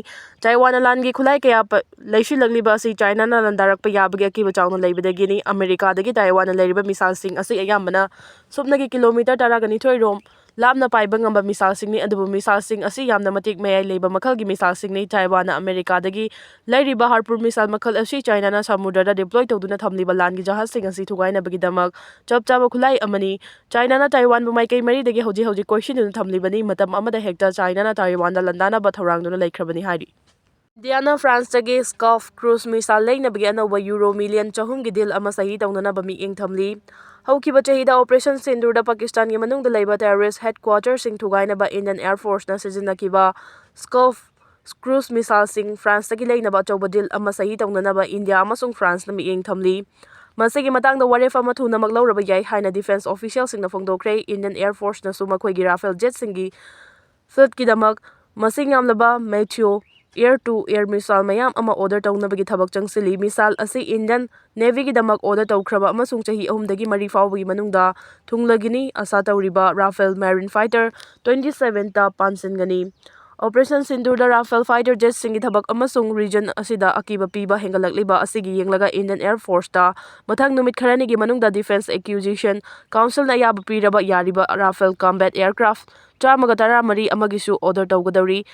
ꯇꯥꯏꯋꯥꯟꯅ ꯂꯥꯟꯒꯤ ꯈꯨꯠꯂꯥꯏ ꯀꯌꯥ ꯄ-, ꯂꯩꯁꯤꯜꯂꯛꯂꯤꯕ ꯑꯁꯤ ꯆꯥꯏꯅꯥꯅ ꯂꯥꯟꯗꯥꯔꯛꯄ ꯌꯥꯕꯒꯤ ꯑꯀꯤꯕ ꯆꯥꯎꯅ ꯂꯩꯕꯗꯒꯤꯅꯤ꯫ ꯑꯃꯦꯔꯤꯀꯥꯗꯒꯤ ꯇꯥꯏꯋꯥꯟꯅ ꯂꯩꯔꯤꯕ ꯃꯤꯁꯥꯏꯜꯁꯤꯡ ꯑꯁꯤ ꯑꯌꯥꯝꯕꯅ ꯁꯨꯞꯅꯒꯤ ꯀꯤꯂꯣꯃꯤꯇꯔ ꯇꯔꯥꯒ ꯅꯤꯊꯣꯏ ꯔꯣꯝ ꯂꯥꯞꯅ ꯄꯥꯏꯕ ꯉꯝꯕ ꯃꯤꯁꯥꯏꯜꯁꯤꯡꯅꯤ, ꯑꯗꯨꯕꯨ ꯃꯤꯁꯥꯏꯜꯁꯤꯡ ꯑꯁꯤ ꯌꯥꯝꯅ ꯃꯇꯤꯛ ꯃꯌꯥꯏ ꯂꯩꯕ ꯃꯈꯜꯒꯤ ꯃꯤꯁꯥꯏꯜꯁꯤꯡꯅꯤ꯫ ꯇꯥꯏꯋꯥꯟꯅ ꯑꯃꯦꯔꯤꯀꯥꯗꯒꯤ ꯂꯩꯔꯤꯕ ꯍꯥꯔꯄꯨꯟ ꯃꯤꯁꯥꯏꯜ ꯃꯈꯜ ꯑꯁꯤ ꯆꯥꯏꯅꯥꯅ ꯁꯃꯨꯗ꯭ꯔꯗ ꯗꯤꯄ꯭ꯂꯣꯏ ꯇꯧꯗꯨꯅ ꯊꯝꯂꯤꯕ ꯂꯥꯟꯒꯤ ꯖꯍꯥꯖꯁꯤꯡ ꯑꯁꯤ ꯊꯨꯒꯥꯏꯅꯕꯒꯤꯗꯃꯛ ꯆꯞ ꯆꯥꯕ ꯈꯨꯠꯂꯥꯏ ꯑꯃꯅꯤ꯫ ꯆꯥꯏꯅꯥꯅ ꯇꯥꯏꯋꯥꯟꯕꯨ ꯃꯥꯏꯀꯩ ꯃꯔꯤꯗꯒꯤ ꯍꯧꯖꯤꯛ ꯍꯧꯖꯤꯛ ꯀꯣꯏꯁꯤꯟꯗꯨꯅ ꯊꯝꯂꯤꯕꯅꯤ꯫ ꯃꯇꯝ ꯑꯃꯗ ꯍꯦꯛꯇ ꯆꯥꯏꯅꯥꯅ ꯇꯥꯏꯋꯥꯟꯗ ꯂꯥꯟꯗꯥꯅꯕ ꯊꯧꯔꯥꯡꯗꯨꯅ ꯂꯩꯈ꯭ꯔꯕꯅꯤ ꯍꯥꯏꯔꯤ꯫ ꯏꯟꯗꯤꯌꯥꯅ ꯐ꯭ꯔꯥꯟꯁꯇꯒꯤ ꯁ꯭ꯀꯥꯐ ꯀ꯭ꯔꯨꯖ ꯃꯤꯁꯥꯏꯜ ꯂꯩꯅꯕꯒꯤ ꯑꯅꯧꯕ ꯌꯨꯔꯣ ꯃꯤꯂꯤꯌꯟ ꯆꯍꯨꯝꯒꯤ ꯗꯤꯜ ꯑꯃ ꯁꯍꯤ ꯇꯧꯅꯅꯕ ꯃꯤꯠꯌꯦꯡ ꯊꯝꯂꯤ꯫ ꯍꯧꯈꯤꯕ ꯆꯍꯤꯗ ꯑꯣꯄꯔꯦꯁꯟ ꯁꯤꯟꯗꯨꯔꯗ ꯄꯥꯀꯤꯁꯇꯥꯟꯒꯤ ꯃꯅꯨꯡꯗ ꯂꯩꯕ ꯇꯦꯔꯣꯔꯤꯁ ꯍꯦꯗꯀ꯭ꯋꯥꯇꯔꯁꯤꯡ ꯊꯨꯒꯥꯏꯅꯕ ꯏꯟꯗꯤꯌꯟ ꯑꯦꯌꯔ ꯐꯣꯔꯁꯅ ꯁꯤꯖꯤꯟꯅꯈꯤꯕ ꯁ꯭ꯀꯥꯐ ꯀ꯭ꯔꯨꯖ ꯃꯤꯁꯥꯏꯜꯁꯤꯡ ꯐ꯭ꯔꯥꯟꯁꯇꯒꯤ ꯂꯩꯅꯕ ꯑꯆꯧꯕ ꯗꯤꯜ ꯑꯃ ꯁꯍꯤ ꯇꯧꯅꯅꯕ ꯏꯟꯗꯤꯌꯥ ꯑꯃꯁꯨꯡ ꯐ꯭ꯔꯥꯟꯁꯅ ꯃꯤꯠꯌꯦꯡ ꯊꯝꯂꯤ꯫ ꯃꯁꯤꯒꯤ ꯃꯇꯥꯡꯗ ꯋꯥꯔꯦꯞ ꯑꯃ ꯊꯨꯅꯃꯛ ꯂꯧꯔꯕ ꯌꯥꯏ ꯍꯥꯏꯅ ꯗꯤꯐꯦꯟꯁ ꯑꯣꯐꯤꯁꯤꯌꯦꯜꯁꯤꯡꯅ ꯐꯣꯡꯗꯣꯛꯈ꯭ꯔꯦ꯫ ꯏꯟꯗꯤꯌꯟ ꯑꯦꯌꯔ ꯐꯣꯔꯁꯅꯁꯨ ꯃꯈꯣꯏꯒꯤ ꯔꯥꯐꯦꯜ ꯖꯦꯠꯁꯤꯡꯒꯤ ꯐ꯭ꯂꯤꯠꯀꯤꯗꯃꯛ ꯃꯁꯤꯡ ꯌꯥꯝꯂꯕ ꯃꯦꯊꯤꯌꯣ air to air missile ꯃꯌꯥꯝ ꯑꯃ order ꯇꯧꯅꯕꯒꯤ ꯊꯕꯛ ꯆꯪꯁꯤꯜꯂꯤ꯫ Missile ꯑꯁꯤ Indian Navyꯒꯤꯗꯃꯛ order ꯇꯧꯈ꯭ꯔꯕ ꯑꯃꯁꯨꯡ ꯆꯍꯤ ꯑꯍꯨꯝꯗꯒꯤ ꯃꯔꯤ ꯐꯥꯎꯕꯒꯤ ꯃꯅꯨꯡꯗ ꯊꯨꯡꯂꯒꯅꯤ꯫ ꯑꯥꯁꯥ ꯇꯧꯔꯤꯕ Rafale marine fighter twenty seventa ꯄꯥꯟꯁꯤꯟꯒꯅꯤ꯫ Operation Sindoorꯗ Rafale fighter jetꯁꯤꯡꯒꯤ ꯊꯕꯛ ꯑꯃꯁꯨꯡ region ꯑꯁꯤꯗ ꯑꯀꯤꯕ ꯄꯤꯕ ꯍꯦꯟꯒꯠꯂꯛꯂꯤꯕ ꯑꯁꯤꯒꯤ ꯌꯦꯡꯂꯒ Indian Air Forceꯇ ꯃꯊꯪ ꯅꯨꯃꯤꯠ ꯈꯔꯅꯤꯒꯤ ꯃꯅꯨꯡꯗ Defence Acquisition Councilꯅ ꯑꯌꯥꯕ ꯄꯤꯔꯕ ꯌꯥꯔꯤꯕ Rafale combat aircraft ꯆꯥꯝꯃꯒ ꯇꯔꯥꯃꯔꯤ ꯑꯃꯒꯤꯁꯨ order ꯇꯧꯒꯗꯧꯔꯤ꯫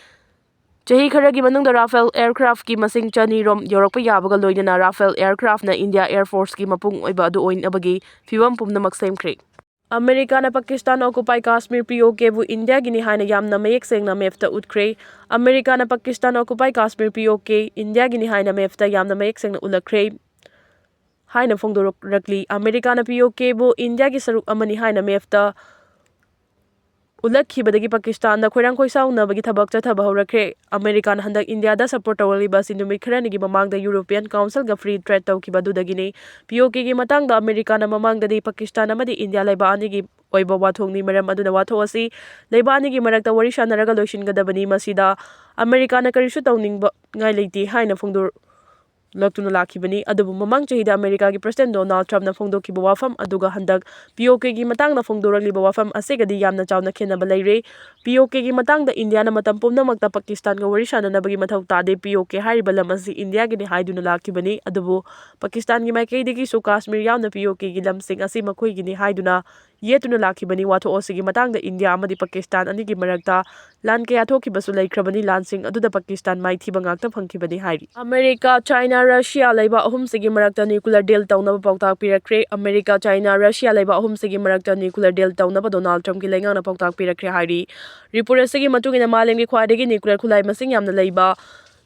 ꯆꯍꯤ ꯈꯔꯒꯤ ꯃꯅꯨꯡꯗ Rafale aircraftꯀꯤ ꯃꯁꯤꯡ ꯆꯅꯤ ꯔꯣꯝ ꯌꯧꯔꯛꯄ ꯌꯥꯕꯒ ꯂꯣꯏꯅꯅ Rafale aircraftꯅ India Air Forceꯀꯤ ꯃꯄꯨꯡ ꯑꯣꯏꯕ ꯑꯗꯨ ꯑꯣꯏꯅꯕꯒꯤ ꯐꯤꯚꯝ ꯄꯨꯝꯅꯃꯛ ꯁꯦꯝꯈ꯭ꯔꯦ꯫ ꯑꯃꯦꯔꯤꯀꯥꯅ ꯄꯥꯀꯤꯁꯇꯥꯟ occupied Kashmir POKꯕꯨ ꯏꯟꯗꯤꯌꯥꯒꯤꯅꯤ ꯍꯥꯏꯅ ꯌꯥꯝꯅ ꯃꯌꯦꯛ ꯁꯦꯡꯅ mapꯇ ꯎꯠꯈ꯭ꯔꯦ꯫ ꯑꯃꯦꯔꯤꯀꯥꯅ ꯄꯥꯀꯤꯁꯇꯥꯟ occupied Kashmir POK ꯏꯟꯗꯤꯌꯥꯒꯤꯅꯤ ꯍꯥꯏꯅ mapꯇ ꯌꯥꯝꯅ ꯃꯌꯦꯛ ꯁꯦꯡꯅ ꯎꯠꯂꯛꯈ꯭ꯔꯦ ꯍꯥꯏꯅ ꯐꯣꯡꯗꯣꯔꯛꯂꯤ꯫ ꯑꯃꯦꯔꯤꯀꯥꯅ POKꯕꯨ ꯏꯟꯗꯤꯌꯥꯒꯤ ꯁꯔꯨꯛ ꯑꯃꯅꯤ ꯍꯥꯏꯅ mapꯇ ꯎꯠꯂꯛꯈꯤꯕꯗꯒꯤ ꯄꯥꯀꯤꯁꯇꯥꯟꯗ ꯈꯣꯏꯔꯥꯡ ꯈꯣꯏꯁꯥꯎꯅꯕꯒꯤ ꯊꯕꯛ ꯆꯠꯊꯕ ꯍꯧꯔꯛꯈ꯭ꯔꯦ꯫ ꯑꯃꯦꯔꯤꯀꯥꯅ ꯍꯟꯗꯛ ꯏꯟꯗꯤꯌꯥꯗ support ꯇꯧꯔꯛꯂꯤꯕ ꯑꯁꯤ ꯅꯨꯃꯤꯠ ꯈꯔꯅꯤꯒꯤ ꯃꯃꯥꯡꯗ European Councilꯒ free trade ꯇꯧꯈꯤꯕ ꯑꯗꯨꯗꯒꯤꯅꯤ꯫ POKꯒꯤ ꯃꯇꯥꯡꯗ ꯑꯃꯦꯔꯤꯀꯥꯅ ꯃꯃꯥꯡꯗꯗꯤ ꯄꯥꯀꯤꯁꯇꯥꯟ ꯑꯃꯗꯤ ꯏꯟꯗꯤꯌꯥ ꯂꯩꯕꯥꯛ ꯑꯅꯤꯒꯤ ꯑꯣꯏꯕ ꯋꯥꯊꯣꯛꯅꯤ, ꯃꯔꯝ ꯑꯗꯨꯅ ꯋꯥꯊꯣꯛ ꯑꯁꯤ ꯂꯩꯕꯥꯛ ꯑꯅꯤꯒꯤ ꯃꯔꯛꯇ ꯋꯥꯔꯤ ꯁꯥꯟꯅꯔꯒ ꯂꯣꯏꯁꯤꯟꯒꯗꯕꯅꯤ, ꯃꯁꯤꯗ ꯑꯃꯦꯔꯤꯀꯥꯅ ꯀꯔꯤꯁꯨ ꯇꯧꯅꯤꯡꯕ ꯉꯥꯏ ꯂꯩꯇꯦ ꯍꯥꯏꯅ ꯐꯣꯡꯗꯣꯔꯛꯇꯨꯅ ꯂꯥꯛꯈꯤꯕꯅꯤ꯫ ꯑꯗꯨꯕꯨ ꯃꯃꯥꯡ ꯆꯍꯤꯗ ꯑꯃꯦꯔꯤꯀꯥꯒꯤ President Donald Trumpꯅ ꯐꯣꯡꯗꯣꯛꯈꯤꯕ ꯋꯥꯐꯝ ꯑꯗꯨꯒ ꯍꯟꯗꯛ POKꯒꯤ ꯃꯇꯥꯡꯗ ꯐꯣꯡꯗꯣꯔꯛꯂꯤꯕ ꯋꯥꯐꯝ ꯑꯁꯤꯒꯗꯤ ꯌꯥꯝꯅ ꯆꯥꯎꯅ ꯈꯦꯠꯅꯕ ꯂꯩꯔꯦ꯫ POKꯒꯤ ꯃꯇꯥꯡꯗ ꯏꯟꯗꯤꯌꯥꯅ ꯃꯇꯝ ꯄꯨꯝꯅꯃꯛꯇ ꯄꯥꯀꯤꯁꯇꯥꯟꯒ ꯋꯥꯔꯤ ꯁꯥꯟꯅꯅꯕꯒꯤ ꯃꯊꯧ ꯇꯥꯗꯦ꯫ POK ꯍꯥꯏꯔꯤꯕ ꯂꯝ ꯑꯁꯤ ꯏꯟꯗꯤꯌꯥꯒꯤꯅꯤ ꯍꯥꯏꯗꯨꯅ ꯂꯥꯛꯈꯤꯕꯅꯤ꯫ ꯑꯗꯨꯕꯨ ꯄꯥꯀꯤꯁꯇꯥꯟꯒꯤ ꯃꯥꯏꯀꯩꯗꯒꯤꯁꯨ ꯀꯥꯁꯃꯤꯔ ꯌꯥꯎꯅ POKꯒꯤ ꯂꯝꯁꯤꯡ ꯑꯁꯤ ꯃꯈꯣꯏꯒꯤꯅꯤ ꯍꯥꯏꯗꯨꯅ ꯌꯦꯠꯇꯨꯅ ꯂꯥꯛꯈꯤꯕꯅꯤ꯫ ꯋꯥꯊꯣꯛ ꯑꯁꯤꯒꯤ ꯃꯇꯥꯡꯗ ꯏꯟꯗꯤꯌꯥ ꯑꯃꯗꯤ ꯄꯥꯀꯤꯁꯇꯥꯟ ꯑꯅꯤꯒꯤ ꯃꯔꯛꯇ ꯂꯥꯟ ꯀꯌꯥ ꯊꯣꯛꯈꯤꯕꯁꯨ ꯂꯩꯈ꯭ꯔꯕꯅꯤ꯫ ꯂꯥꯟꯁꯤꯡ ꯑꯗꯨꯗ ꯄꯥꯀꯤꯁꯇꯥꯟ ꯃꯥꯏꯊꯤꯕ ꯉꯥꯛꯇ ꯐꯪꯈꯤꯕꯅꯤ ꯍꯥꯏꯔꯤ꯫ ꯑꯃꯦꯔꯤꯀꯥ, ꯆꯥꯏꯅꯥ, ꯔꯁꯤꯌꯥ ꯂꯩꯕꯥꯛ ꯑꯍꯨꯝꯁꯤꯒꯤ ꯃꯔꯛꯇ nuclear deal ꯇꯧꯅꯕ ꯄꯥꯎꯇꯥꯛ ꯄꯤꯔꯛꯈ꯭ꯔꯦ꯫ ꯑꯃꯦꯔꯤꯀꯥ, ꯆꯥꯏꯅꯥ, ꯔꯁꯤꯌꯥ ꯂꯩꯕꯥꯛ ꯑꯍꯨꯝꯁꯤꯒꯤ ꯃꯔꯛꯇ nuclear deal ꯇꯧꯅꯕ Donald Trumpꯀꯤ ꯂꯩꯉꯥꯛꯅ ꯄꯥꯎꯇꯥꯛ ꯄꯤꯔꯛꯈ꯭ꯔꯦ ꯍꯥꯏꯔꯤ꯫ Report ꯑꯁꯤꯒꯤ ꯃꯇꯨꯡ ꯏꯟꯅ ꯃꯥꯂꯦꯝꯒꯤ ꯈ꯭ꯋꯥꯏꯗꯒꯤ nuclear ꯈꯨꯠꯂꯥꯏ ꯃꯁꯤꯡ ꯌꯥꯝꯅ ꯂꯩꯕ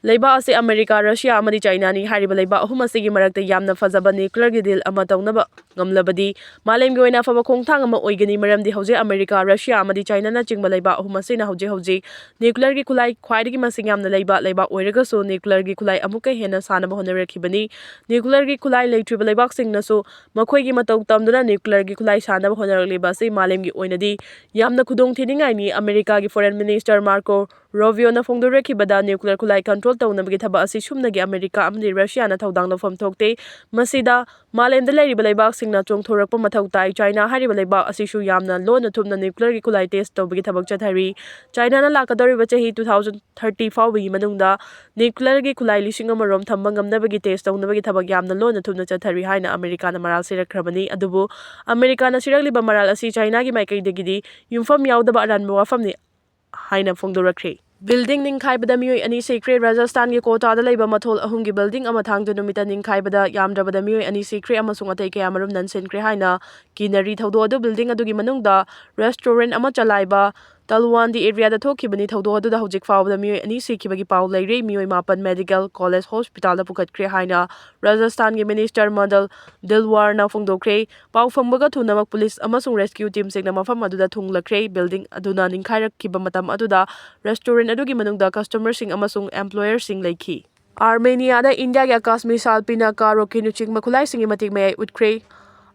ꯂꯩꯕꯥꯛ ꯑꯁꯤ ꯑꯃꯦꯔꯤꯀꯥ, ꯔꯁꯤꯌꯥ ꯑꯃꯗꯤ ꯆꯥꯏꯅꯥꯅꯤ꯫ ꯍꯥꯏꯔꯤꯕ ꯂꯩꯕꯥꯛ ꯑꯍꯨꯝ ꯑꯁꯤꯒꯤ ꯃꯔꯛꯇ ꯌꯥꯝꯅ ꯐꯖꯕ nuclearꯒꯤ deal ꯑꯃ ꯇꯧꯅꯕ ꯉꯝꯂꯕꯗꯤ ꯃꯥꯂꯦꯝꯒꯤ ꯑꯣꯏꯅ ꯑꯐꯕ ꯈꯣꯡꯊꯥꯡ ꯑꯃ ꯑꯣꯏꯒꯅꯤ, ꯃꯔꯝꯗꯤ ꯍꯧꯖꯤꯛ ꯑꯃꯦꯔꯤꯀꯥ, ꯔꯁꯤꯌꯥ ꯑꯃꯗꯤ ꯆꯥꯏꯅꯥꯅꯆꯤꯡꯕ ꯂꯩꯕꯥꯛ ꯑꯍꯨꯝ ꯑꯁꯤꯅ ꯍꯧꯖꯤꯛ ꯍꯧꯖꯤꯛ nuclearꯒꯤ ꯈꯨꯠꯂꯥꯏ ꯈ꯭ꯋꯥꯏꯗꯒꯤ ꯃꯁꯤꯡ ꯌꯥꯝꯅ ꯂꯩꯕ ꯂꯩꯕꯥꯛ ꯑꯣꯏꯔꯒꯁꯨ nuclearꯒꯤ ꯈꯨꯠꯂꯥꯏ ꯑꯃꯨꯛꯀ ꯍꯦꯟꯅ ꯁꯥꯅꯕ ꯍꯣꯠꯅꯔꯛꯈꯤꯕꯅꯤ꯫ Nuclearꯒꯤ ꯈꯨꯠꯂꯥꯏ ꯂꯩꯇ꯭ꯔꯤꯕ ꯂꯩꯕꯥꯛꯁꯤꯡꯅꯁꯨ ꯃꯈꯣꯏꯒꯤ ꯃꯇꯧ ꯇꯝꯗꯨꯅ nuclearꯒꯤ ꯈꯨꯠꯂꯥꯏ ꯁꯥꯅꯕ ꯍꯣꯠꯅꯔꯛꯂꯤꯕ ꯑꯁꯤ ꯃꯥꯂꯦꯝꯒꯤ ꯑꯣꯏꯅꯗꯤ ꯌꯥꯝꯅ ꯈꯨꯗꯣꯡ ꯊꯤꯅꯤꯡꯉꯥꯏꯅꯤ꯫ ꯑꯃꯦꯔꯤꯀꯥꯒꯤ Foreign Minister Marco ꯔꯣꯕꯤꯌꯣꯅ ꯐꯣꯡꯗꯣꯔꯛꯈꯤꯕꯗ, ꯅ꯭ꯌꯨꯀ꯭ꯂꯤꯌꯔ ꯈꯨꯠꯂꯥꯏ ꯀꯟꯇ꯭ꯔꯣꯜ ꯇꯧꯅꯕꯒꯤ ꯊꯕꯛ ꯑꯁꯤ ꯁꯨꯞꯅꯒꯤ ꯑꯃꯦꯔꯤꯀꯥ ꯑꯃꯗꯤ ꯔꯁꯤꯌꯥꯅ ꯊꯧꯗꯥꯡ ꯂꯧꯐꯝ ꯊꯣꯛꯇꯦ꯫ ꯃꯁꯤꯗ ꯃꯥꯂꯦꯝꯗ ꯂꯩꯔꯤꯕ ꯂꯩꯕꯥꯛꯁꯤꯡꯅ ꯆꯣꯡꯊꯣꯔꯛꯄ ꯃꯊꯧ ꯇꯥꯏ꯫ ꯆꯥꯏꯅꯥ ꯍꯥꯏꯔꯤꯕ ꯂꯩꯕꯥꯛ ꯑꯁꯤꯁꯨ ꯌꯥꯝꯅ ꯂꯣꯟꯅ ꯊꯨꯞꯅ ꯅ꯭ꯌꯨꯀ꯭ꯂꯤꯌꯔꯒꯤ ꯈꯨꯠꯂꯥꯏ ꯇꯦꯁ ꯇꯧꯕꯒꯤ ꯊꯕꯛ ꯆꯠꯊꯔꯤ꯫ ꯆꯥꯏꯅꯥꯅ ꯂꯥꯛꯀꯗꯧꯔꯤꯕ ꯆꯍꯤ two thousand thirty ꯐꯥꯎꯕꯒꯤ ꯃꯅꯨꯡꯗ ꯅ꯭ꯌꯨꯀ꯭ꯂꯤꯌꯔꯒꯤ ꯈꯨꯠꯂꯥꯏ ꯂꯤꯁꯤꯡ ꯑꯃ ꯔꯣꯝ ꯊꯝꯕ ꯉꯝꯅꯕꯒꯤ ꯇꯦꯁ ꯇꯧꯅꯕꯒꯤ ꯊꯕꯛ ꯌꯥꯝꯅ ꯂꯣꯟꯅ ꯊꯨꯞꯅ ꯆꯠꯊꯔꯤ ꯍꯥꯏꯅ ꯑꯃꯦꯔꯤꯀꯥꯅ ꯃꯔꯥꯜ ꯁꯤꯔꯛꯈ꯭ꯔꯕꯅꯤ꯫ ꯑꯗꯨꯕꯨ ꯑꯃꯦꯔꯤꯀꯥꯅ ꯁꯤꯔꯛꯂꯤꯕ ꯃꯔꯥꯜ ꯑꯁꯤ ꯆꯥꯏꯅꯥꯒꯤ ꯃꯥꯏꯀꯩꯗꯒꯤꯗꯤ ꯌꯨꯝꯐꯝ ꯌꯥꯎꯗꯕ ꯑꯔꯥꯟꯕ ꯋꯥꯐꯝꯅꯤ ꯍꯥꯏꯅ ꯐꯣꯡꯗꯣꯔꯛꯈ꯭ꯔꯦ꯫ ꯕꯤꯜꯗꯤꯡ ꯅꯤꯡꯈꯥꯏꯕꯗ ꯃꯤꯑꯣꯏ ꯑꯅꯤ ꯁꯤꯈ꯭ꯔꯦ꯫ ꯔꯥꯖꯁꯊꯥꯟꯒꯤ ꯀꯣꯇꯥꯗ ꯂꯩꯕ ꯃꯊꯣꯜ ꯑꯍꯨꯝꯒꯤ ꯕꯤꯜꯗꯤꯡ ꯑꯃ ꯊꯥꯡꯖ ꯅꯨꯃꯤꯠꯇ ꯅꯤꯡꯈꯥꯏꯕꯗ ꯌꯥꯝꯗ꯭ꯔꯕꯗ ꯃꯤꯑꯣꯏ ꯑꯅꯤ ꯁꯤꯈ꯭ꯔꯦ ꯑꯃꯁꯨꯡ ꯑꯇꯩ ꯀꯌꯥꯃꯔꯨꯝ ꯅꯟꯁꯤꯟꯈ꯭ꯔꯦ ꯍꯥꯏꯅ ꯀꯤꯅꯔꯤ꯫ ꯊꯧꯗꯣꯛ ꯑꯗꯨ ꯕꯤꯜꯗꯤꯡ ꯑꯗꯨꯒꯤ ꯃꯅꯨꯡꯗ ꯔꯦꯁꯇꯣꯔꯦꯟꯠ ꯑꯃ ꯆꯂꯥꯏꯕ ꯇꯜꯋꯥꯟꯗꯤ ꯑꯦꯔꯤꯌꯥꯗ ꯊꯣꯛꯈꯤꯕꯅꯤ꯫ ꯊꯧꯗꯣꯛ ꯑꯗꯨꯗ ꯍꯧꯖꯤꯛ ꯐꯥꯎꯕꯗ ꯃꯤꯑꯣꯏ ꯑꯅꯤ ꯁꯤꯈꯤꯕꯒꯤ ꯄꯥꯎ ꯂꯩꯔꯤ꯫ ꯃꯤꯑꯣꯏ ꯃꯥꯄꯟ ꯃꯦꯗꯤꯀꯦꯜ ꯀꯣꯂꯦꯖ ꯍꯣꯁꯄꯤꯇꯥꯜꯗ ꯄꯨꯈꯠꯈ꯭ꯔꯦ ꯍꯥꯏꯅ ꯔꯥꯖꯁꯊꯥꯟꯒꯤ ꯃꯤꯅꯤꯁꯇꯔ ꯃꯗꯜ ꯗꯤꯜꯋꯥꯔꯅ ꯐꯣꯡꯗꯣꯛꯈ꯭ꯔꯦ꯫ ꯄꯥꯎ ꯐꯪꯕꯒ ꯊꯨꯅꯃꯛ ꯄꯨꯂꯤꯁ ꯑꯃꯁꯨꯡ ꯔꯦꯁꯀ꯭ꯌꯨ ꯇꯤꯝꯁꯤꯡꯅ ꯃꯐꯝ ꯑꯗꯨꯗ ꯊꯨꯡꯂꯈ꯭ꯔꯦ꯫ ꯕꯤꯜꯗꯤꯡ ꯑꯗꯨꯅ ꯅꯤꯡꯈꯥꯏꯔꯛꯈꯤꯕ ꯃꯇꯝ ꯑꯗꯨꯗ ꯔꯦꯁꯇꯣꯔꯦꯟꯠ ꯑꯗꯨꯒꯤ ꯃꯅꯨꯡꯗ ꯀꯁꯇꯃꯔꯁꯤꯡ ꯑꯃꯁꯨꯡ ꯑꯦꯝꯄ꯭ꯂꯣꯌꯔꯁꯤꯡ ꯂꯩꯈꯤ꯫ ꯑꯥꯔꯃꯦꯅꯤꯌꯥꯗ ꯏꯟꯗꯤꯌꯥꯒꯤ ꯑꯀꯥꯁ ꯃꯤꯁꯥꯏꯜ ꯄꯤꯅꯀꯥ ꯔꯣꯀꯦꯠꯅꯆꯤꯡꯕ ꯈꯨꯠꯂꯥꯏꯁꯤꯡꯒꯤ ꯃꯇꯤꯛ ꯃꯌꯥꯏ ꯎꯠꯈ꯭ꯔꯦ꯫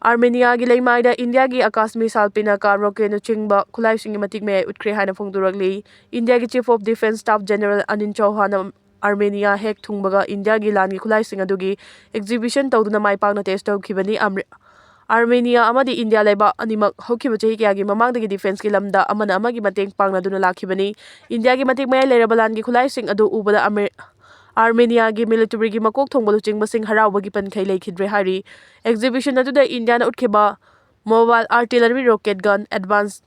ꯑꯥꯔꯃꯦꯅꯤꯌꯥꯒꯤ ꯂꯩꯃꯥꯏꯗ ꯏꯟꯗꯤꯌꯥꯒꯤ ꯑꯀꯥꯁ ꯃꯤꯁꯥꯏꯜ ꯄꯤꯅꯀꯥ ꯔꯣꯀꯦꯠꯅꯆꯤꯡꯕ ꯈꯨꯠꯂꯥꯏꯁꯤꯡꯒꯤ ꯃꯇꯤꯛ ꯃꯌꯥꯏ ꯎꯠꯈ꯭ꯔꯦ ꯍꯥꯏꯅ ꯐꯣꯡꯗꯣꯔꯛꯂꯤ꯫ ꯏꯟꯗꯤꯌꯥꯒꯤ Chief of Defence Staff General Anil ꯆꯧꯍꯥꯟꯅ ꯑꯥꯔꯃꯦꯅꯤꯌꯥ ꯍꯦꯛ ꯊꯨꯡꯕꯒ ꯏꯟꯗꯤꯌꯥꯒꯤ ꯂꯥꯟꯒꯤ ꯈꯨꯠꯂꯥꯏꯁꯤꯡ ꯑꯗꯨꯒꯤ ꯑꯦꯛꯖꯤꯕꯤꯁꯟ ꯇꯧꯗꯨꯅ ꯃꯥꯏ ꯄꯥꯛꯅ ꯇꯦꯁ ꯇꯧꯈꯤꯕꯅꯤ꯫ ꯑꯥꯔꯃꯦ-, ꯑꯥꯔꯃꯦꯅꯤꯌꯥ ꯑꯃꯗꯤ ꯏꯟꯗꯤꯌꯥ ꯂꯩꯕꯥꯛ ꯑꯅꯤꯃꯛ ꯍꯧꯈꯤꯕ ꯆꯍꯤ ꯀꯌꯥꯒꯤ ꯃꯃꯥꯡꯗꯒꯤ ꯗꯤꯐꯦꯟꯁꯀꯤ ꯂꯝꯗ ꯑꯃꯅ ꯑꯃꯒꯤ ꯃꯇꯦꯡ ꯄꯥꯡꯅꯗꯨꯅ ꯂꯥꯛꯈꯤꯕꯅꯤ꯫ ꯏꯟꯗꯤꯌꯥꯒꯤ ꯃꯇꯤꯛ ꯃꯌꯥꯏ ꯂꯩꯔꯕ ꯂꯥꯟꯒꯤ ꯈꯨꯠꯂꯥꯏꯁꯤꯡ ꯑꯗꯨ ꯎꯕꯗ ꯑꯃꯦ-, ꯑꯥꯔꯃꯦꯅꯤꯌꯥꯒꯤ ꯃꯤꯂꯤꯇꯔꯤꯒꯤ ꯃꯀꯣꯛ ꯊꯣꯡꯕ ꯂꯨꯆꯤꯡꯕꯁꯤꯡ ꯍꯔꯥꯎꯕꯒꯤ ꯄꯟꯈꯩ ꯂꯩꯈꯤꯗ꯭ꯔꯦ ꯍꯥꯏꯔꯤ꯫ ꯑꯦꯛꯖꯤꯕꯤꯁꯟ ꯑꯗꯨꯗ ꯏꯟꯗꯤꯌꯥꯅ ꯎꯠꯈꯤꯕ mobile artillery rocket gun, advanced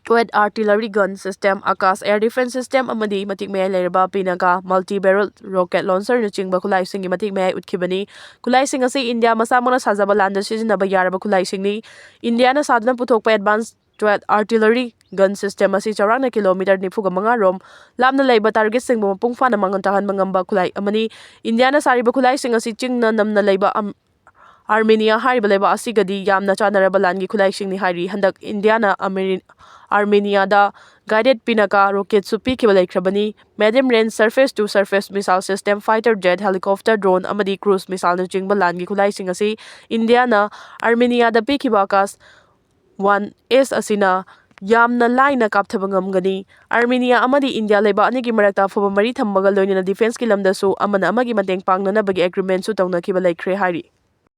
turret artillery gun system, Akash air defense system ꯑꯃꯗꯤ ꯃꯇꯤꯛ ꯃꯌꯥꯏ ꯂꯩꯔꯕ ꯄꯤꯅꯀꯥ multi barrel rocket launcher ꯅꯆꯤꯡꯕ ꯈꯨꯠꯂꯥꯏꯁꯤꯡꯒꯤ ꯃꯇꯤꯛ ꯃꯌꯥꯏ ꯎꯠꯈꯤꯕꯅꯤ꯫ ꯈꯨꯠꯂꯥꯏꯁꯤꯡ ꯑꯁꯤ ꯏꯟꯗꯤꯌꯥ ꯃꯁꯥꯃꯛꯅ ꯁꯥꯖꯕ ꯂꯥꯟꯗ ꯁꯤꯖꯤꯟꯅꯕ ꯌꯥꯔꯕ ꯈꯨꯠꯂꯥꯏꯁꯤꯡꯅꯤ꯫ ꯏꯟꯗꯤꯌꯥꯅ ꯁꯥꯗꯨꯅ ꯄꯨꯊꯣꯛꯄ advanced turret artillery gun system ꯑꯁꯤ ꯆꯥꯎꯔꯥꯛꯅ ꯀꯤꯂꯣꯃꯤꯇꯔ ꯅꯤꯐꯨꯒ ꯃꯉꯥ ꯔꯣꯝ ꯂꯥꯞꯅ ꯂꯩꯕ ꯇꯥꯔꯒꯦꯠꯁꯤꯡꯕꯨ ꯃꯄꯨꯡ ꯐꯥꯅ ꯃꯥꯡꯍꯟ ꯇꯥꯍꯟꯕ ꯉꯝꯕ ꯈꯨꯠꯂꯥꯏ ꯑꯃꯅꯤ꯫ ꯏꯟꯗꯤꯌꯥꯅ ꯁꯥꯔꯤꯕ ꯈꯨꯠꯂꯥꯏꯁꯤꯡ ꯑꯁꯤ ꯆꯤꯡꯅ ꯅꯝꯅ ꯂꯩꯕ ꯑꯝ-, ꯑꯥꯔꯃꯦꯅꯤꯌꯥ ꯍꯥꯏꯔꯤꯕ ꯂꯩꯕꯥꯛ ꯑꯁꯤꯒꯗꯤ ꯌꯥꯝꯅ ꯆꯥꯟꯅꯔꯕ ꯂꯥꯟꯒꯤ ꯈꯨꯠꯂꯥꯏꯁꯤꯡꯅꯤ ꯍꯥꯏꯔꯤ꯫ ꯍꯟꯗꯛ ꯏꯟꯗꯤꯌꯥꯅ ꯑꯃꯦꯔꯤ-, ꯑꯥꯔꯃꯦꯅꯤꯌꯥꯗ guided ꯄꯤꯅꯀꯥ ꯔꯣꯀꯦꯠꯁꯨ ꯄꯤꯈꯤꯕ ꯂꯩꯈ꯭ꯔꯕꯅꯤ꯫ Medium range surface to surface missile system, fighter jet, helicopter, drone ꯑꯃꯗꯤ cruise missileꯅꯆꯤꯡꯕ ꯂꯥꯟꯒꯤ ꯈꯨꯠꯂꯥꯏꯁꯤꯡ ꯑꯁꯤ ꯏꯟꯗꯤꯌꯥꯅ ꯑꯥꯔꯃꯦꯅꯤꯌꯥꯗ ꯄꯤꯈꯤꯕ ꯑꯀꯥꯁ one S ꯑꯁꯤꯅ ꯌꯥꯝꯅ ꯂꯥꯏꯅ ꯀꯥꯞꯊꯕ ꯉꯝꯒꯅꯤ꯫ ꯑꯥꯔꯃꯦꯅꯤꯌꯥ ꯑꯃꯗꯤ ꯏꯟꯗꯤꯌꯥ ꯂꯩꯕꯥꯛ ꯑꯅꯤꯒꯤ ꯃꯔꯛꯇ ꯑꯐꯕ ꯃꯔꯤ ꯊꯝꯕꯒ ꯂꯣꯏꯅꯅ ꯗꯤꯐꯦꯟꯁꯀꯤ ꯂꯝꯗꯁꯨ ꯑꯃꯅ ꯑꯃꯒꯤ ꯃꯇꯦꯡ ꯄꯥꯡꯅꯅꯕꯒꯤ ꯑꯦꯒ꯭ꯔꯤꯃꯦꯟꯁꯨ ꯇꯧꯅꯈꯤꯕ ꯂꯩꯈ꯭ꯔꯦ ꯍꯥꯏꯔꯤ꯫